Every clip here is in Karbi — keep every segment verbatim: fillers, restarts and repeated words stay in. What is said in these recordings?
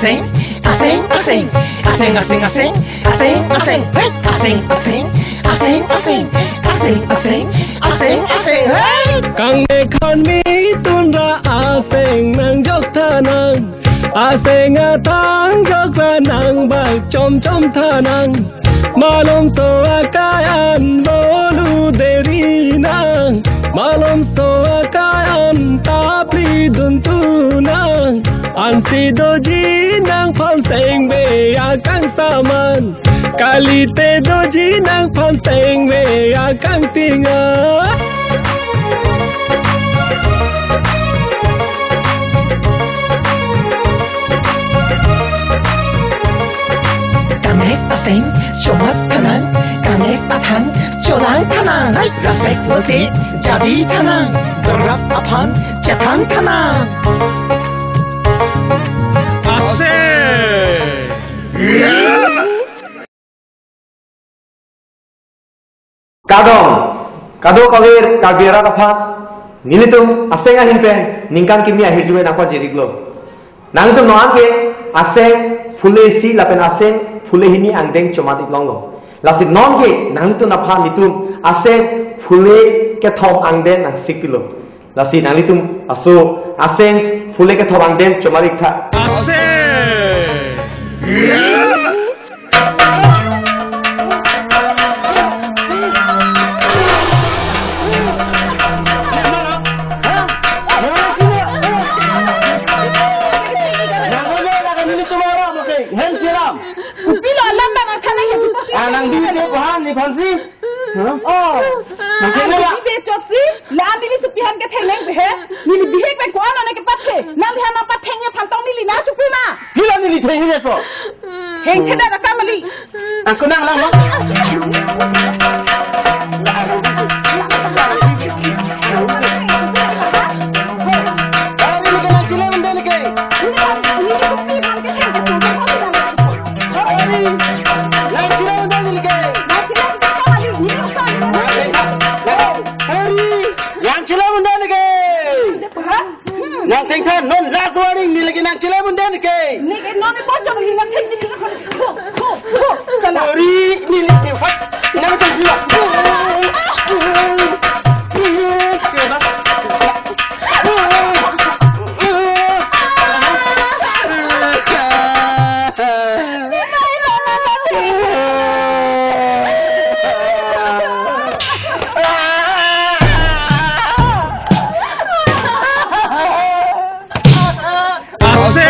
Aseng, aseng, aseng, aseng, aseng, aseng, aseng, aseng, hey! Aseng, aseng, aseng, aseng, aseng, aseng, aseng, aseng, aseng, hey! Kangme khanmi tunra aseng nangjok tha nang, aseng athang jokra nang bak chom chom tha nang. Malomso akai an bolu deri nang, malomso akai an tapli dun tu nang. Ansi doji nang phan tengbe akang saman, kalite doji nang phan tengbe akang tinga. Kangnek aseng chomat tha nang, kangnek athang cholang tha nang. Hai, rasek lote jadi tha nang, dorap aphan chethang tha nang. Aseng. Kardom, kado kavir Karbi arat aphan, nelitum aseng ahin pen ningkan kimi ahirjume nangpajir-iklo. Nangtum non ke aseng phule isi lapen aseng phule hini angdeng chomat-ik longlo. Lasi non ke nangtum aphan nelitum aseng phule kethom angdeng nangsik pilo. Lasi nanglitum aso aseng phule kethom angdeng chomat-ik tha. Aseng. Kopilo alam bang athana ke? Ah, nang di te kohan ni phansi. Hah? Oh. Nang kena la. Nang di te chotsi, la neli supi han ke thengneng he. Neli bihek pen koan ane kepathe. Nangli han nangpathengji aphan tong neli nangchopima. Pila neli thengji to. Heng theda da kamali. Ako nang lang, no? Ari ni kena chile unde ni ke. Ari, lang chile unde ni ke. Ari, lang chile unde ni ke. Nang thengtha non lak duaring ni lagi nang chile mundan ke. Ni ke non ni pocong ni nang theng ni ko ko ko ko. Sala. Ori ni lagi fat. Nang theng sila. Ase!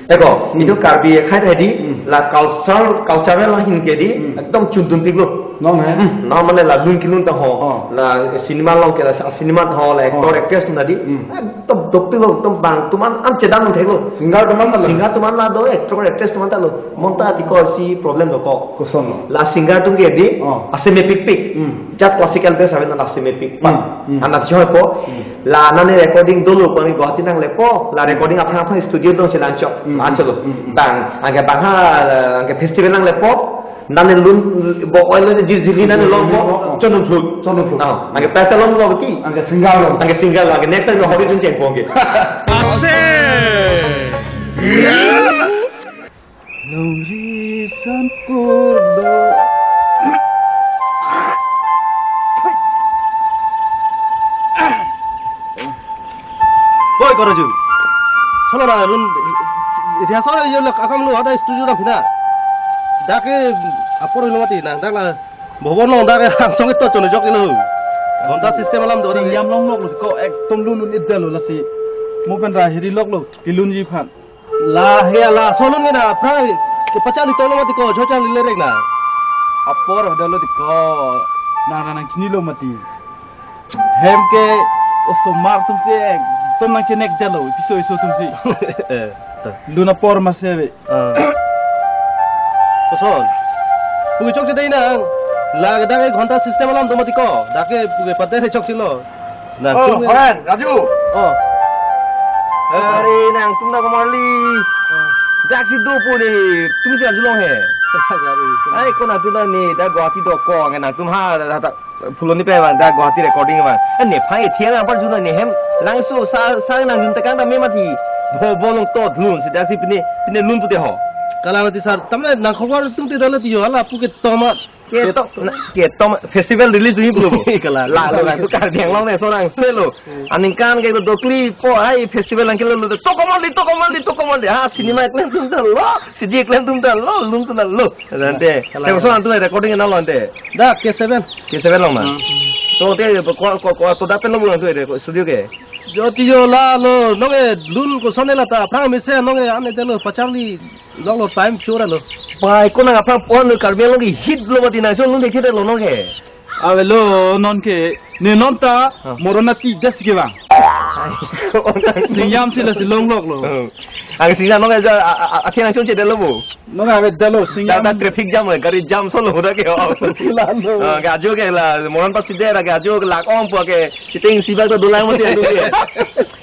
Eko, itum Karbi akhai tadi, hmm, la culture, cultural ahin ke di, hmm, ekdom chundun piklo. Non he? Hmm, non mane la lun kelun ta ho. Oh. La cinema along ke la cinema ta ho, la actor, oh, actress atum ta di. Hmm. Ekdom dopiklo, ekdom bang atum an chedam theklo. Singer atum an ta lo. Singer atum an ta do, actor, actress atum an ta lo. Monta ti ko si problem do ko. Koson lo? La singer atum ke di, oh, ase mepikpik. Hmm. Jat classical base ave na lasi mepik. Hmm, hmm. Anat joy po. Hmm. La nane recording dolo pani Guwahati nanglepo. La recording aphan aphan studio dong chelang chok. Hmm, hmm, chalo. Hmm, hmm. Bang, anke bang ha, anke festival nanglepo. Nane lun bo oil ne jir jir nane longpo. Hmm, hmm, hmm. Chonum thut. Chonum thut. Ah, anke pesta longlo ki. Anke single lo. Anke single lo. Anke next time lo hori dun chengpong ke. Ase. Longri sankur do. Oi, Koraju. Solo na run rehearsal yo lak akam lo ada studio na pina. Dak ke apor lo mati nang dak la bobor nong dak ke langsung itu chonjok ilo. Ghonta system alam do. Singjam longlok lo ko ekdom lun un idalo lasi. Mo pen ra hiri loklo kelunji aphan. La he la solun ke na prai. Ke pachali tolo mati ko, chocharli lerek na. Apor hoda lo ti ko. Na na nang chinilo mati. Hem ke osomar atum si ekdom nang chenek jalo, piso iso atum si. Eh, to. Lun apor masi ave. Ah. Koson. Pugi chokche dei nang. La dak ke ghonta system alam do mati ko. Dak ke pugi pater he chokchelo. Nang, oh, tum, Horen, Raju. Oh. Are nangtum dak komarli. Dak si dopo ni. Tum si Raju long he. Ai, ko nangtum ta ne, dak Guwahati dokok, nangtum ha, ha, ta, Phuloni pen vang, dak Guwahati recording vang. Eh, nephan ethiang apar jun ne hem, langso, sa, sa nangjun tekang ta me mati. Bo, bo longthu lun, sida si pine, pine lun pute ho. Kalang ti sar, tamne nang khobor tung te dala ti jo, hala pu ke toma. Ke to, na, ke to, festival release dunji pulo bo. Kalang. La, lo, nangtum Karbi Anglong ne, so nang, se lo. Hmm. Aningkan ke dokli po, ai, festival nangkelo lo, to komon di, to komon di, to komon di. Ha, cinema klem tum ta lo, C D klem tum ta lo, lun tum ta lo. Ante, kalang. Te so nangtum recording na lo ante. Dak K seven. K seven along ma. Hmm. To te ko ko ko to dak pen lo bu nangtum studio ke. Jo ti jo la lo, nonke lun koson ne la ta, aphrang mesen nonke ane te lo, pacharli, lok lo time chura lo. Pai ko nang aphrang pon Karbi Anglong ke hit lo mati nangso lun dekhe te lo nonke. Avelo nonke, ne non ta, ah, Moronati des ke bang. Singjam si la si longlok lo. Hmm. Ang singjam nonke ja, a, a, a, akhir nangchun che de lo bu. Nonke ave de lo, singjam. Dak, dak traffic jam, gari jam so lo dak ke. La lo. Ah, ke ajo ke la, Moron Pass si de, ke ajo ke lak ong po ke, chiting si bak to dolang mati adu ke.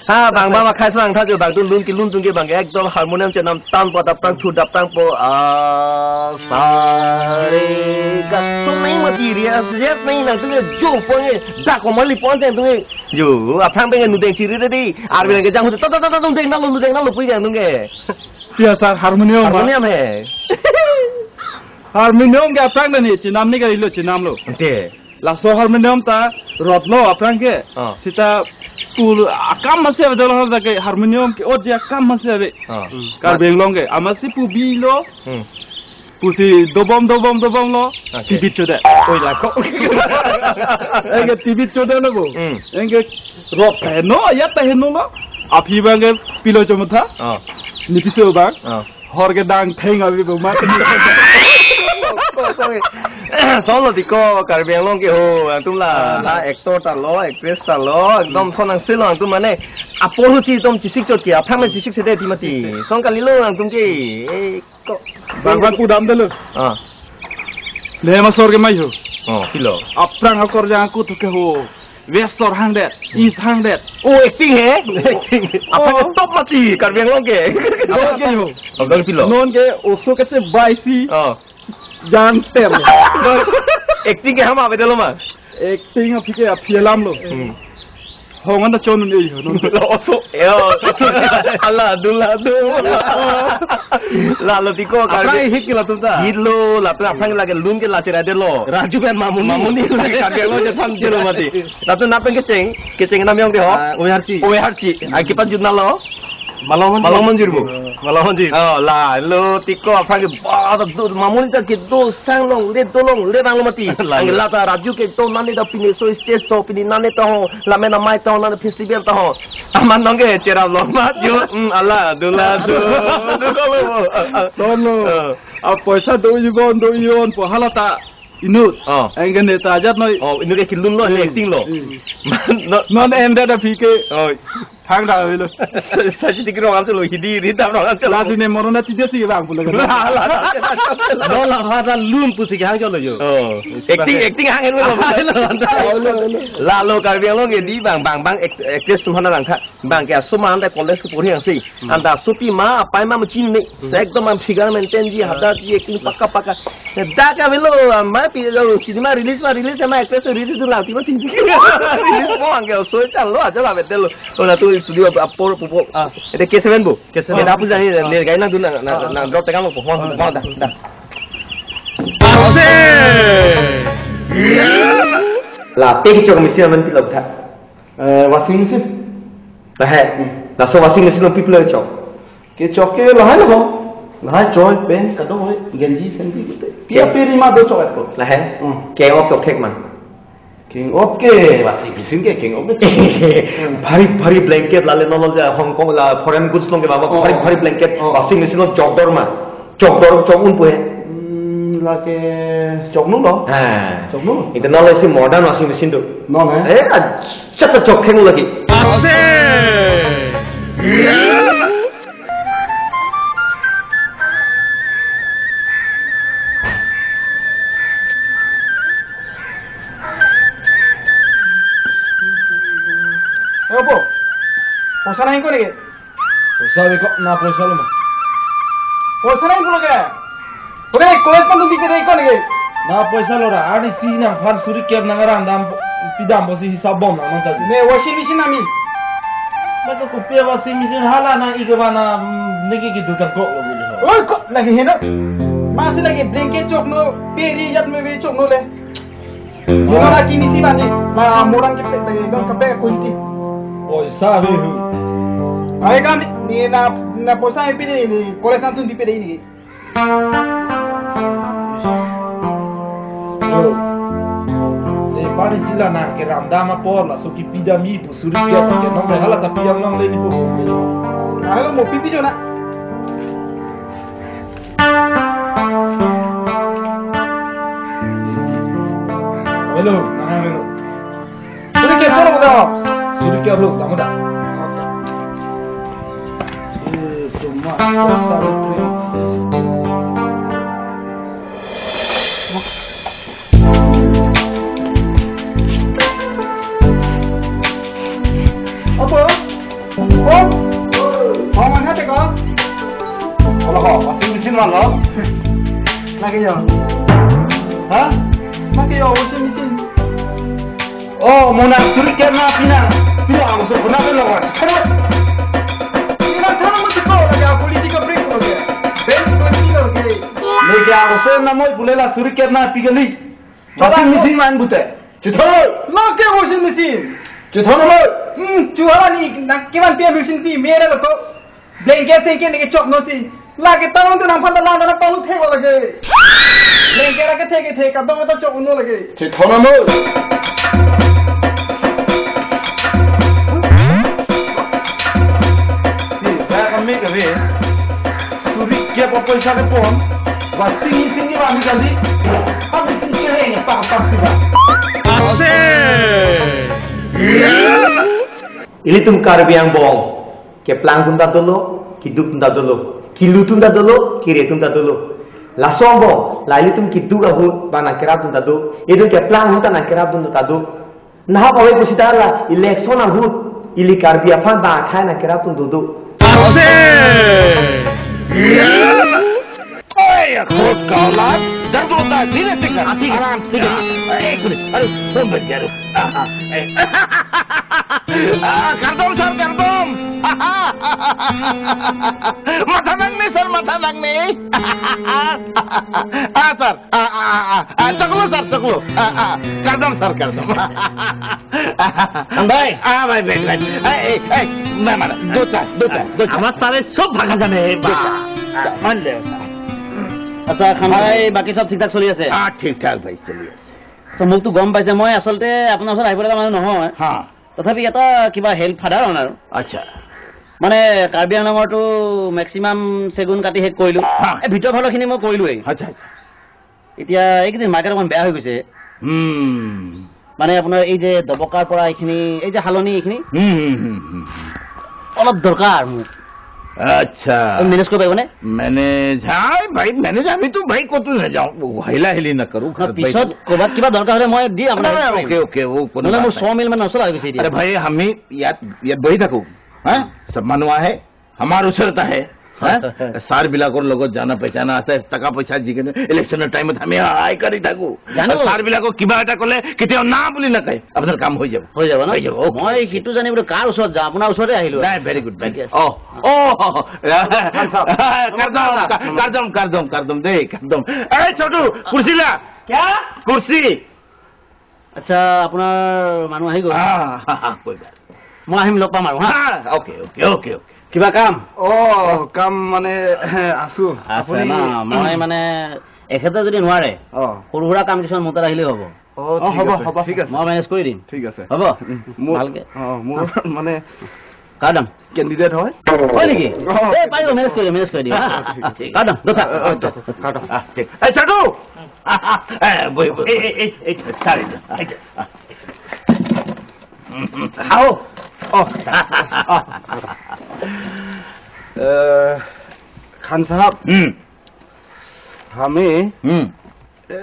Ha, bang bang akhai sang tha jo, bang tu lun kelun tung ke bang ke ekdom harmonium chenam tangpo, dap tangthu dap tangpo, ah, sa re ga. So nai mati ria, ria nai nangtum ke jo pon ke, dak ko mali pon teng tung ke. Jo, aphrang pen ke nudeng chiri re di. Arve ke jang hu, ta, ta, ta, ta, nudeng na lo, nudeng na lo pui jang tung ke. Tia sar harmonium ba. Harmonium he. Harmonium ke aphrang ta ne chenam ne kali lo, chenam lo. Ante. Laso harmonium ta rot lo aphrang ke. Ah. Sita pu akam masi ave dolo, hala ke harmonium ke ot je akam masi ave. Ah. Hmm. Karbi Anglong ke. Amatsi pu bi lo. Hmm. Pusi dobom dobom dobom lo. Okay. Tibit chode. Oi, la ko. Eng ke tibit chode lo bo. Hmm. Eng ke rot ta heno, ya ta heno lo. Aphi bang ke pilo chomotha. Ah. Nipiso bang. Ah. Hor ke dang theng abi bo mat. Sorry. Solo ti ko Karbi Anglong ke ho, nangtum la, ah, la actor ta lo, actress ta lo, ekdom, hmm, son nang silo nangtum mane. Apor husi ekdom chisik chot ke, aphrang me chisik sede ti mati. Chisik se. Son kali lo nangtum ke. Eh, ko. Bang bang kudam de lo. Ah. Le masor ke mai ho. Oh, pilo. Aphrang akor jang aku tu ke ho. West sor hang det, East hang det. Oh, acting he? Acting. Apa ke, oh, top mati Karbi Anglong ke? Apa ke ho? Apa ke pilo? Non ke oso ke che bai si. Oh. Jang ter. Acting ke hama bedelo ma? Acting aphi ke aphi alam lo. Hmm. Hong anda chon un ei ho, non. Lo oso, yo. Ala, dula, du. La lo ti ko Karbi. Aphrang hit ke latum ta. Hit lo, latum aphrang lake lun ke la chera de lo. Raju pen Mamuni. Mamuni lake Karbi Anglong je tham je lo mati. Latum nang pen kecheng, kecheng nam yong de ho. Ah, Owe Harchi. Owe Harchi. Ai kipan jut na lo. Malong Manjir. Malong Manjir bu. Malong Manjir. Oh, la lo ti ko aphrang ke ba ta do Mamuni ta ke do sang longle do longle bang lo mati. La. Ang la ta Raju ke to nane ta pine so stage to pine nane ta ho, la mena mai ta ho, nane festival ta ho. Aman nong ke chera lo mat jo. Hmm, ala, dula, du. Du ko lo. Sono. Eh. A poisa do igon, do igon po hala ta inut. Oh. Eng ke ne ta ajat noi. Oh, inut ke kelun lo, hmm, acting lo. Hmm. Non, non en da da phi ke. Oh. Thang da lo. Sa, sa si ti ke rong am chelo, hidi, hidi da rong am chelo. La si ne Moronati des ke bang pulo. La, la, la, la. Lo la ha da lun pusi ke hang chelo jo. Oh. Acting, acting hang en lo. Lo, lo, lo. La lo Karbi Anglong ke di bang, bang, bang, act-, actress atum hana lang tha. Bang ke asoma ante college ke pori hangsi. Hmm. Ante asopi ma, apai ma machine ne. Hmm. Se ekdom am figure maintain ji, hadak ji, acting pakka pakka. Dak avelo, ma pi lo, cinema release ma, release ma, actress release dun langti ma ting. Release mo ang ke so chan lo, aja la betel lo. Oh, latum studio apor pupo. Ah. Ete K seven bu. K seven. Ete apu jani, ah, le gai nang dun na, na, ah, na, ah, drop tekan lo po. Ah. Mo da, da. La te ke chok machine amen pilo tha. Eh, washing machine. Lahai. Hmm. Laso washing machine along pi pulo chok? Kechok ke lahai lo. Lahai choi, pant, kadokave, ganji, sandy, gute. Pia, ya, piri ma do chok ko. Lahai. Hmm. Keng-op chok thek ma? Keng-op ke, washing machine ke keng-op ke. Bhari, bhari blanket la le no lo ja Hong Kong la foreign goods along ke ba, oh, bhari, bhari blanket, oh, washing machine along chok dor ma. Chok dor chok un pu he. Hmm, lake chok nu lo. Ha. Chok nu. Ita non lo isi modern washing machine do. Non he? Eh, a, chata chok kheng lagi. Ase. Eh, opo. Poisa nai ko neke? Poisa ave ko, na poisa lo ma? Poisa nai pulo ke? Oke, college nangtum pipe dei ko neke? Na poisa lo ra, arnisi nang phar suri kep nang aram dam pidam pusi hisap bom nang nang tadi. Ne washing machine nangji. Ba to kopi washing machine hala nang ike ba na, mm, neke ke dukan kok lo bule ho. Oi, ko lagi heno. Masi lagi blanket chokno, peri jat me be chokno le. Dima lagi niti bani, ma moran ke pek lagi, don kape kunti. Poisa be hu. Ai kan ni na, na poisa pipe dei ni, college nangtum pipe dei ni. Yo. Le pari sila nang keram dam apor laso kepidamji pu suri kep ke nong le hala ta pidam longle ni pu. Halo mo pipi jona. Hello, nang hello. Suri kep solo mo da. Suri kep lo, tamo da. Eh, suma, sari kep. Apa? Om? Om, mana teko? Kalau kau washing machine mana? Lagi ya. Hah? Lagi ya washing machine. Oh, mo nang suri kep na pina. Pina ang so puna pe lo. Pina sana mo tiko lagi aku di tiga break lo ke. Bench ko tiko ke. Lagi ang so na mo pule la suri kep na pi kali. Washing machine man bute. Chithon. Lake washing machine. Chithon mo. Hmm, chuhala ni na kevan pe machine pi mere lo to. Blanket sengke neke chokno si. Lake tang tu nang phanta lang na palu thek lage. Blanket lake thek thek ka dong ta chok uno lage. Chithon mo. Ni, ba kami kami. Suri kep poisa kepon. Washing machine ni ba ni kali. Washing machine ke hai ni pak pak si ba. Ase. Ilitum Karbi angbong. Keplang atum ta dolo, keduk atum ta dolo, kelu atum ta dolo, kere atum ta dolo. Laso angbong, la ilitum keduk ahut ba nang kerap atum ta do, ilitum keplang ahut ta nang kerap atum ta do. Nahap ave pusi ta la election ahut, ili Karbi aphan ba akhai nang kerap atum dodo. Oi, khot ka aulad, dard hota hai, dheere se kar. हाँ, ठीक है, आराम से। ठीक है। एक मिनट, अरे, फोन बज गया, रुक। हाँ, हाँ, ए। आ, kardom sir, kardom। Matha nangne sir, matha nangne। हाँ, sir। Ah, ah, ah, ah, choklo sir, choklo. Ah, ah, kardom sir, kardom। খান ভাই। Ah, bhai, bhai, bhai। এই, এই, এই, না, না, না, দু চা, দু চা, দু চা। আমার স্যারের সব ভাগা জানে, বা। দু চা। মান লে। আচ্ছা, খান ভাই, বাকী সব ঠিকঠাক চলি আছে? Ah, ঠিক ঠাক ভাই, চলি আছে। তো মোকতো গম পাইছে, মই আচলতে আপোনাৰ ওচৰত আহিবলৈ মানুহ নহয়। হা। তথাপি এটা কিবা হেল্প সাধাৰণ আৰু। আচ্ছা। মানে কাৰ্বি আংলঙৰতো মেক্সিমাম চেগুন কাটি শেষ কৰিলো। হা। এই ভিতৰৰ ফালৰখিনি মই কৰিলোৱেই। আচ্ছা, আচ্ছা। এতিয়া এইকেইদিন মাৰ্কেট অকণমান বেয়া হৈ গৈছে। হুম। মানে আপোনাৰ এই যে দবকাৰ পৰা এইখিনি, এই যে হালনি এইখিনি হুম, হুম, হুম, হুম, হুম। অলপ দৰকাৰ মোক। আচ্ছা। মেনেজ কৰিব পাৰিবনে? মেনেজ, হাই ভাই, মেনেজ আমি তো ভাই ক'তো নাযাওঁ। হেলা হেলি নকৰো, ন, ঘৰত বহি পিছত থাকো। ক'ৰবাত কিবা দৰকাৰ হ'লে মই দি আপোনাক নাই, নাই, কৰিম। অ'কে, অ'কে, অ' কোনো নহ'লে বাত মোৰ নাই। চ মিল মানে নচলা হৈ গৈছে এতিয়া। আৰে ভাই, আমি ইয়াত, ইয়াত বহি থাকো। হা? চব মানুহ আহে, আমাৰ ওচৰত আহে। হা? ছাৰ বিলাকৰ লগত জানা পেচানা আছে, টকা পইচা যিকোনো ইলেকশ্যনৰ টাইমত আমি সহায় কৰি থাকো। জানো। আৰু ছাৰ বিলাকক কিবা এটা ক'লে কেতিয়াও না বুলি নকয়, আপোনাৰ কাম হৈ যাব। হৈ যাব ন? হৈ যাব, অ'কে, মই অ'কে। সেইটো জানিবলৈ কাৰ ওচৰত যাওঁ? আপোনাৰ ওচৰতে আহিলো। নাই, ভেৰি গুড, ভেৰি গুড। অ, অ, অ, অ, খান ছাৰ। কাৰ্ডম, কাৰ্ডম, কাৰ্ডম, কাৰ্ডম দেই, কাৰ্ডম। এই ছোটু, কুৰ্চী লা। কিয়া? কুৰ্চী। আচ্ছা, আপোনাৰ মানুহ আহি গ'ল। আহ, হা, হা, কৈ দিয়া। মই আহিম, লগ পাম আৰু, হা? হা, অ'কে, অ'কে, অ'কে, অ'কে। কিবা কাম? অ, কাম মানে, আছো। আছে আপুনি ন? মই মানে, এখেতে যদি নোৱাৰে, অ। সৰু সুৰা কাম কিছুমান মোৰ তাত আহিলেই হ'ব। অ, অ, ঠিক হ'ব, আছে, হ'ব। ঠিক আছে। মই মেনেজ কৰি দিম। ঠিক আছে। হ'ব? উম, মোৰ, ভালকে। অ, মোৰ মানে কাৰ্ডম। কেণ্ডিডেট হয়। হয় নেকি? অ। এই, পাৰিব, মেনেজ কৰি দিম, মেনেজ কৰি দিম, হা? অ, ঠিক আছে। কাৰ্ডম, দোকা। অ, অ, অ, কাৰ্ডম। আহ, ঠিক। এই, ছোটু! এ, বহি, বহি। এই, এই, এই, এই, চাৰি, এই, আহ। আহক। অ। এ, খান চাহাব, হুম। আমি, হুম। এ,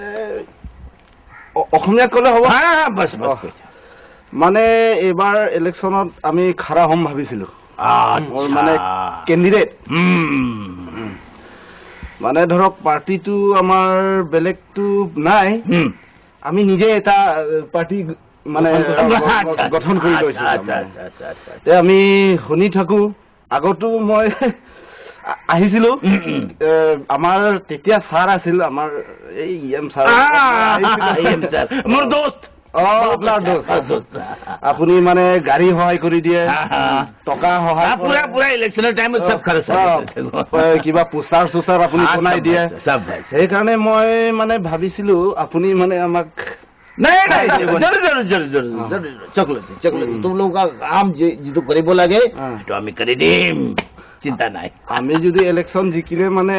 অ-, অসমীয়াত ক'লে হ'ব? হা, হা, বাছ, বাছ, অ। বাছ। মানে, এইবাৰ ইলেকশ্যনত আমি খাৰা হ'ম ভাবিছিলো। আচ্ছা। মোৰ মানে কেণ্ডিডেট। হুম। মানে ধৰক, পাৰ্টিটো আমাৰ বেলেগটো নাই। হুম। আমি নিজে এটা, এ, পাৰ্টি মানে, গঠন কৰি গ-, গ-, আচ্ছা, আচ্ছা, গঠন কৰি আচ্ছা, লৈছো আচ্ছা, তাৰমানে। আচ্ছা, আচ্ছা, আচ্ছা। তে আমি শুনি থাকো। আগতো মই আ-, আহিছিলো। উম, উম। এ, আমাৰ তেতিয়া ছাৰ আছিল, আমাৰ এই ই এম ছাৰ। আ, আহিছিলে। ই এম ছাৰ। মোৰ দোস্ত। অ, বহুত আপোনাৰ আচ্ছা, দোস্ত। বহুত দোস্ত। আপুনি মানে গাড়ী সহায় কৰি দিয়ে, হা, হা। টকা সহায় আ, কৰে। পুৰা, পুৰা ইলেকশ্যনৰ টাইমত চব অ, খৰচ অ, হয়। এ, কিবা পোষ্টাৰ চোষ্টাৰ আপুনি হা, বনাই চব দিয়ে। ভাই, চব ভাই। সেইকাৰণে মই মানে ভাবিছিলো আপুনি মানে আমাক নাই, নাই, সহায় কৰিব। জৰুৰ, জৰুৰ, জৰুৰ, জৰুৰ, অ। জৰুৰ, জৰুৰ। Chocolate, chocolate. উম। তোমলোকৰ কাম যি-, যিটো কৰিব লাগে, অ। সেইটো আমি কৰি দিম। চিন্তা নাই। আমি যদি ইলেকশ্যন জিকিলে মানে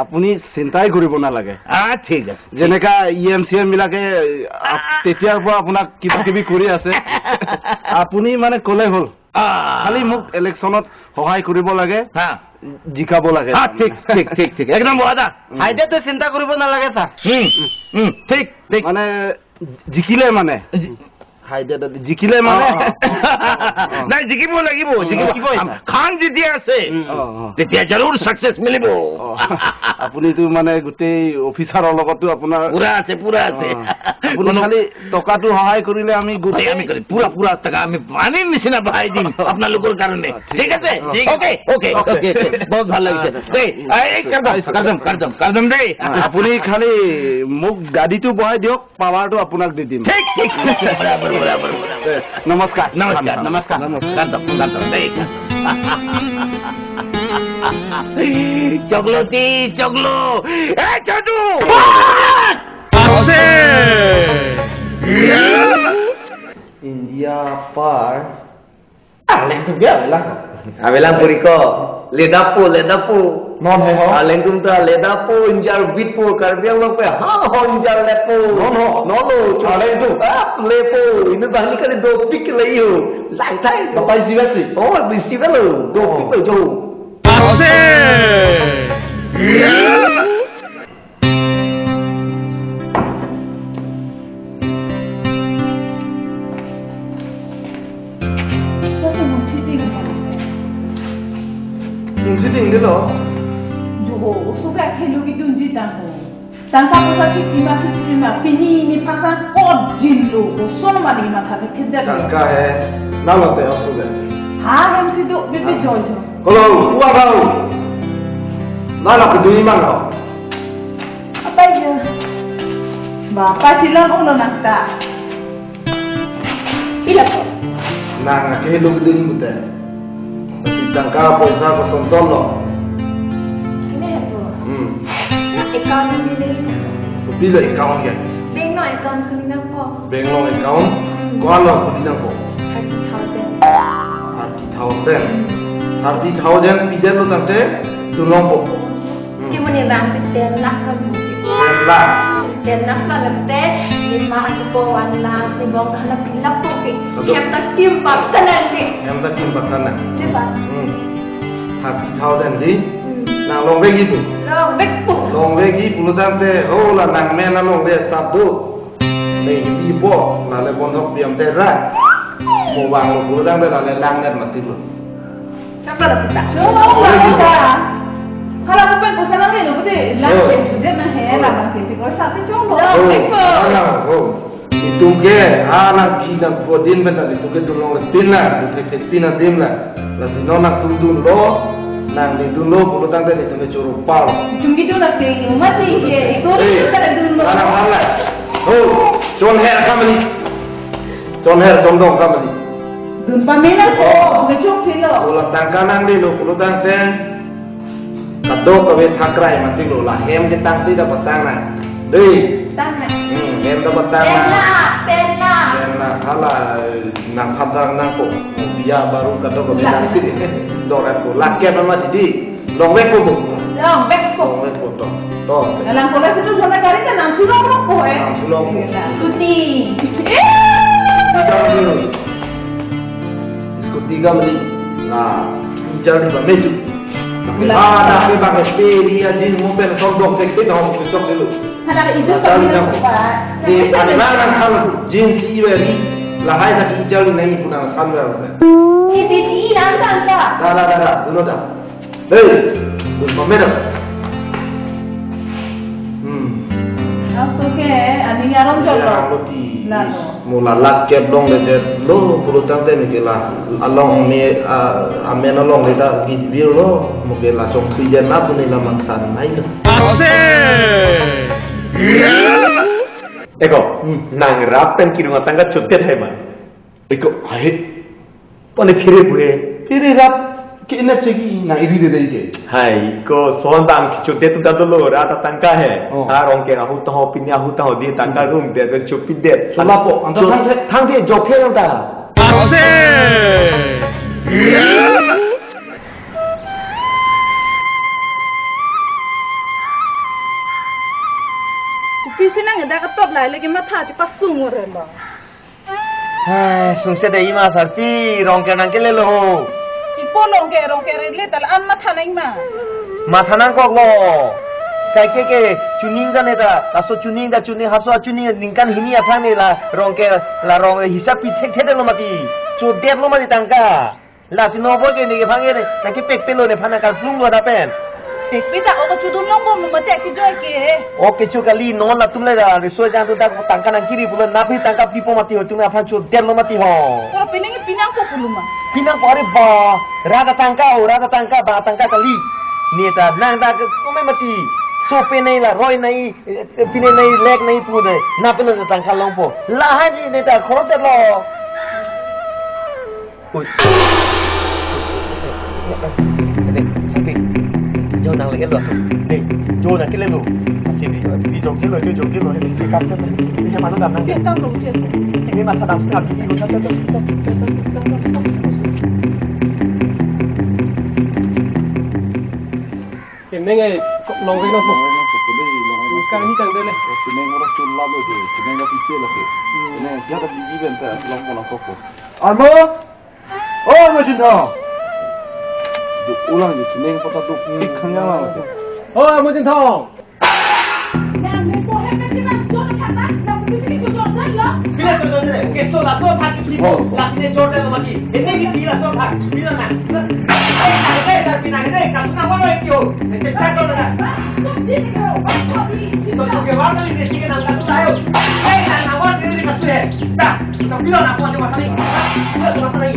আপুনি চিন্তাই কৰিব নালাগে। আ, ঠিক আছে। যেনেকা ই এম চি এম বিলাকে আপ-, আ। তেতিয়াৰ পৰা আপোনাক কিবা কিবি কৰি আছে। আপুনি মানে ক'লে হ'ল। আ। খালি মোক ইলেকশ্যনত সহায় কৰিব লাগে, হা। জিকাব লাগে। হা, ঠিক, ঠিক, ঠিক, ঠিক। একদম ৱাদা। উম। হাইডেতে চিন্তা কৰিব নালাগে, ছাৰ। উম, উম, ঠিক, ঠিক। মানে জিকিলে মানে। জি- হাইডেতে জিকিলে মানে। অ, অ, অ, অ। নাই, জিকিব লাগিব, অ, জিকিব। জিকিবই, ছাৰ। খান যেতিয়া আছে, উম। অ, অ। তেতিয়া জৰুৰ ছাকচেছ মিলিব। অ, আপুনিতো মানে গোটেই অফিচাৰৰ লগতো আপোনাৰ পুৰা আছে, পুৰা আছে। অ। আপুনি কোনো খালি টকাটো সহায় কৰিলে আমি গোটেই এই আমি কৰিম। পুৰা, পুৰা টকা আমি পানীৰ নিচিনা বহাই দিম আপোনালোকৰ কাৰণে। অ, ঠিক ঠিক আছে? আছে। অ। Okay, okay, okay. Okay, okay. বহুত ভাল লাগিছে। অ, দেই, এই, এই, কাৰ্ডম, কাৰ্ডম, কাৰ্ডম, কাৰ্ডম দেই। অ, আপুনি খালি মোক গাড়ীটো বহাই দিয়ক, পাৱাৰটো আপোনাক দি দিম। ঠিক, ঠিক, ঠিক, ঠিক, বৰাবৰ, বৰাবৰ, বৰাবৰ। দে, নমস্কাৰ। নমস্কাৰ, নমস্কাৰ। নমস্কাৰ। কাৰ্ডম, কাৰ্ডম দেই। চকলতি, চকলো। এ, চটু! আছে। India par. Aleng atum ke avelang. Avelang puri ko. Ledapo, ledapo. Non he ho. Aleng atum ta ledapo, injar bitpo, Karbi Anglong pe. Ha ho, injar lepo. Non ho. Non lo. Aleng atum. Ah, lepo. Ini bahni kali dopik le yo. Lang thai. Bapai jiwa si. Oh, bisi lo. Dopik lo jo. Ase. Mungsi ding dilo. Joho, oso ke akhelo kedunji tangho. Tangka poisa kipi ma kipi ma, pini ni phasan ot jin lo, oso lo mani matha ke khidet lo. Tangka he, nalo te oso ke. Ha, hem si do, bebe joy jo. Hello, who are you? Nalo kedunji ma lo. Apa aja? Bapak silang ulo nangta. Ila po. Nang ake lo kedun pute. Si tangka poisa koson son lo. Ini ya po. Hmm. Na account ini. Kopi lo account ke? Bank lo account kuni nangpo. Bank lo account. Hmm. Ko-an lo kuni nangpo? Thirty thousand. Thirty thousand. Thirty thousand pidetlo tangte dun longpo. Hmm. Kemuni bang si ten lakh kan mungkin. Ten lakh. Ten lakh kan te, lima aji po one lakh, ni bong kahana pilak po ke. Betul. Hem ta kim paksa nang ke. Hem ta kim paksa nang. Di ba? Hmm. Thirty thousand di. Hmm. Nang longvek ji pu. Longvek po. Longvek ji pulo tangte, ho la nang men nang longvek sap do. Ne hibi po, lale bondhok piam te ra. Mo bang lo pulo tangte lale lang net mati lo. Chakla da kita. Chakla da kita. Hala ko pen ko sana ne lo ko de. La Oh. Ke sudah na he, la bang ke ko sa te chong lo. Oh, Eko. Alang, oh. Itum ke, alang ki nang po din pen ta itum ke dun long le pin la, itum ke pin na dim la. Lasi non nang dun dun lo, nang le dun lo, pulo tangte itum ke choro pal. Itum ke dun la te, umat te ke, eko Eh, le ta dun lo. Alang, alang. Oh, chon her kamani. Chon her, chon dong kamani. Dun pame nangpo, Oh. Kechok silo. Bola tangka nang dilo, pulo tangte. Kadokave thakrai mati lo, la hem ke tangte ta patang nang. Dei. Tang nang. Hmm, hem ta patang nang. Ten lakh, ten lakh. Ten lakh, hala, nang patang nangpo. Biya baru kadokave La. Nang si. Doran ko, lakh ke nama jadi. Longvek po bo? Longvek po. Longvek po to. To. Dalam kolas itu sana kari kan nang sulong po eh. Nang sulong po. Scooty. Eh. Scooty kamli. Na, injar di ba meju. Gula. Ah, na ke bang S P ni ajin mo pen sondok tek tek hom kusok dulu. Hana itu Nah, kami tahu nak nang. Pak. Di ada nang hal jin si iwe ri. Lahai tak injar di nai punang sambil. Ini di nang tangka. Dah, dah, dah, dah. Dulu dah. Hei, dun pame dah. Yaron jor lo. Lalo. Mo la lak kep longledet lo, pulo tangte neke la along me, a, amen alongle ta bit birlo, mo ke la chongthui jen na pu ne la matha nai lo. Eko, Hmm. nang rap pen kirung atangka chodet hai ma? Eko, hai. Pone phire pu he. Phire rap ke enep chegi nang iri de dei ke. Hai, ko son bang kichodet tu dado lo, rat atangka he. Oh. Ha Rongker ahut ho, pini ahut ho, di tangka Hmm. rum de, de chopi de. Solapo, anta Jo-, thang the. Thang the, jok the anta. Ase! Kopi si nang dak atop lai lagi matha chepasung ore lo. Hai, sungse de ima sarpi, Rongker nang kele lo ho. Ipo Rongker, Rongker le tal an matha nang ma. Matha nangkok lo. Kaike ke chuning ka ne ta, laso chuning ka chuning, haso achuning ningkan hini aphan ne la Rongker, la rong hisap pi thekthe lo mati. Chodet lo mati tangka. Lasi nobo ke neke phange ne, nang kepek pelo nephan nang kalplung lo da pen. Pek pe ta oko chodun longbom lo mati akejoi ke. Oke chu kali non latum le da riso jang tu dak tangka nang kiri pulo, na pi tangka pipo mati ho, tum aphan chodet lo mati ho. Kor pining pinang ko puluma. Pinang ko are ba, rat atangka ho, rat atangka, ba tangka kali. Ne ta nang dak kome mati. Sope nai la roi nai, eh, pine nai lek nai pu nai. Na pen tangka longpo. Lahai ne ta khorok det lo. Ui. Dek, sapi. Jo nang lagi lo. Dek, jo nang kele lo. Masih di, di jok kelo, di jok kelo, di kam kelo. Ini mana dam nang? Dia kam lo, dia. Ini masa dam sini, habis ini, Keneng ai, kok long rek nangpo. Long rek nangpo, kuli long rek nangpo. Kami tang dele. Keneng ora chula lo je, keneng ora piche lo je. Hmm. Keneng dia ta biji ben ta longpo nangkok po. Armo? Oh, Armo Chinthong. Duk ulang je, keneng kota duk pik khang yang lang je. Oh, Armo Chinthong. Nang ne pohe pe ti nang jor kata, nang putri ke jor jor lo. Bila jor jor le, ke so la so phat ki po, Oh. la sine jor lo mati. Ene ki bila so phat, bila na. Ai, ai, ai, ai, bina ne, kasu na mo kyo. Ne ke ta ko na. Ba, so di ne ko, ba, so di. So so ke wa ni ne si ke na kasu ayo. Ai, na na wa ni ne kasu he. Ta, ka bila na ko jo matali. Ko jo matali.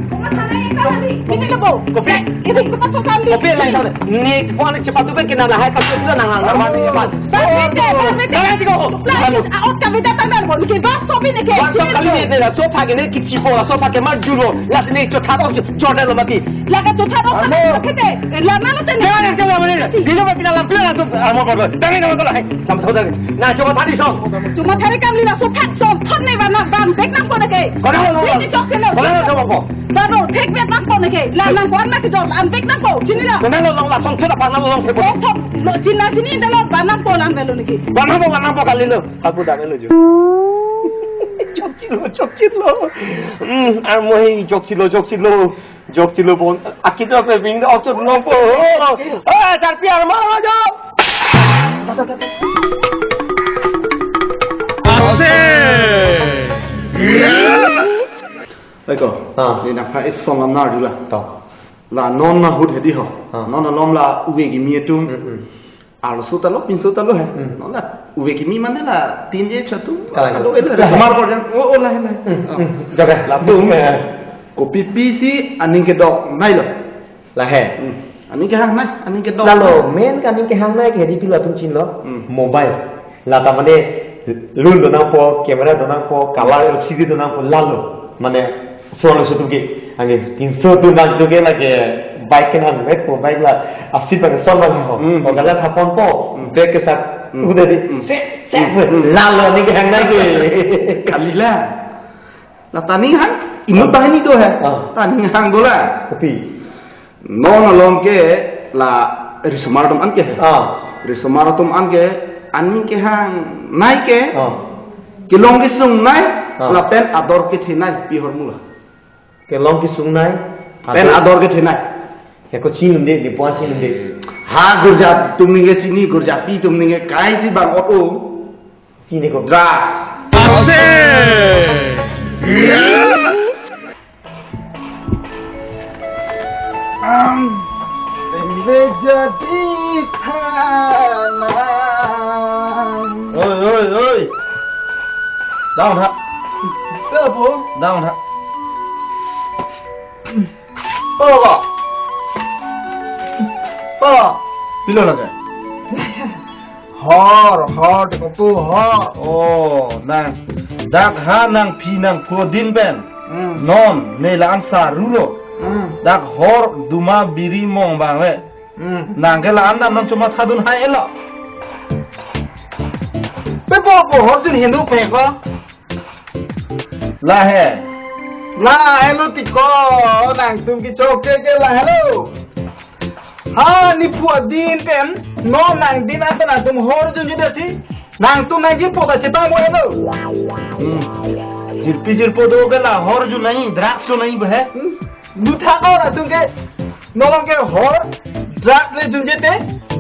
Ko matali ka ni. Ini ke bo. Kopi. Ini ko paso kali. Kopi lai sa. Ni ko ne cepat tu ke na lahai kasu bila na na wa ni cepat. Bang bete, bang bete. Bang bete ko. Bang bete. Aot kami datang dari bon ke bang sopi ne ke. Bang sopi kali ne la sofa ke ne kichipo la sofa ke mar juro. La sini chotha ko jordan lo mati. La ka chotha ko Armo. Kete. La na lo tene. Jangan ke mana ni. Dia mau pindah lampu langsung. Armo apa? Jangan jangan kalau hai. Sama saudara. Nah, coba tadi so. Cuma thari kam lila sofa so thon ne bana ban bek nangpo ne ke. Kau dah lo. Ini chok ke lo. Kau dah lo coba po. Baro, thek bet nangpo ne ke. La nang ko an na ke jor an bek nangpo. Chini la. Kau dah lo long la song thon apa na lo long thek po. Long thon. Lo chini la chini dah lo ban nangpo lang belo ne ke. Ban nangpo, ban nangpo kali lo. Aku dah melo jo. Chokchilo, chokchilo. Hmm, Armo he chokchilo, chokchilo. Jok chilo bon. Aki jok le bing do chot nangpo. Ah, sarpi Armo lo jo. Ase. Eko. Ah. Ni nang pha isong amnar dula. To. La non ahut hedi ho. Ah. Non alom la uve kimi atum. Hmm, hmm. Arloso ta lo, pinso ta lo he. Hmm. Non la, uve kimi mane la, tin je chatu. Kalang. Alo elo. Mar kor jang, oh, oh, la he la. Hmm, Ah. hmm. Jaga. Latum. Eh. Kopi pisi aning kedok nai lo. La he. Hmm. Aning kehang nai, aning kedok. Lalo, main ke aning kehang nai ke hedi pi latum chin lo. Hmm. Mobile. La ta mane lun do nangpo, camera do nangpo, color L C D do nangpo, lalo. Mane, so lo so tu ke, ange, pinso tu nang tu ke lage, bike ke nang, bike po, bike la, asit bang son bang ho. Hmm. Ko galan thapon po, Hmm. brake ke sat, Hmm. udah di, Hmm. se, se, Hmm. lalo ni ke hang nai ke. Kalila. La ta aning hang, inut Ah. bahini do he. Ah. Ta aning hang do la. Kopi. Non alom ke la risomar atum an ke. Ah. Risomar atum an ke aning kehang nai ke. Ah. Kelong kesung nai, Ah. lapen ador kethe nai pi ahormu la. Kelong kesung nai. Pen Ador. Ador kethe nai. He ko chin unde, di puan chin unde. Ha gurja atum ningke chini, gurjapi atum ningke kai si bang ot o. Chini ko. Dra. Ase. Ang, tembe jadi tanah. Oi, oi, oi. Down ha. Down ha. Papa. Papa. Pilo lake. Hor, hor, de kopu hor. Oh, nang. Dak ha nangphi nangphu adin pen. Hmm. Non, ne la-an saru lo. Hmm. Dak hor duma biri mong bang le. Hmm. Nang ke la-an nam nang chuma thadun hai elo. Pe po po hor jun hinu pe ko. Lahei. Lahei lo ti ko, nangtum kecho ke ke lahei lo. Ha, ne phu adin pen, non nangdin anta nangtum hor junji dati, nangtum nangjirpo ta chepang bo lo. Hmm. Jirpi jirpo do ke la hor jun nai, drugs jun nai bo he. Hmm. Dutha ko nangtum ke, nolong ke hor, drugs le junje te,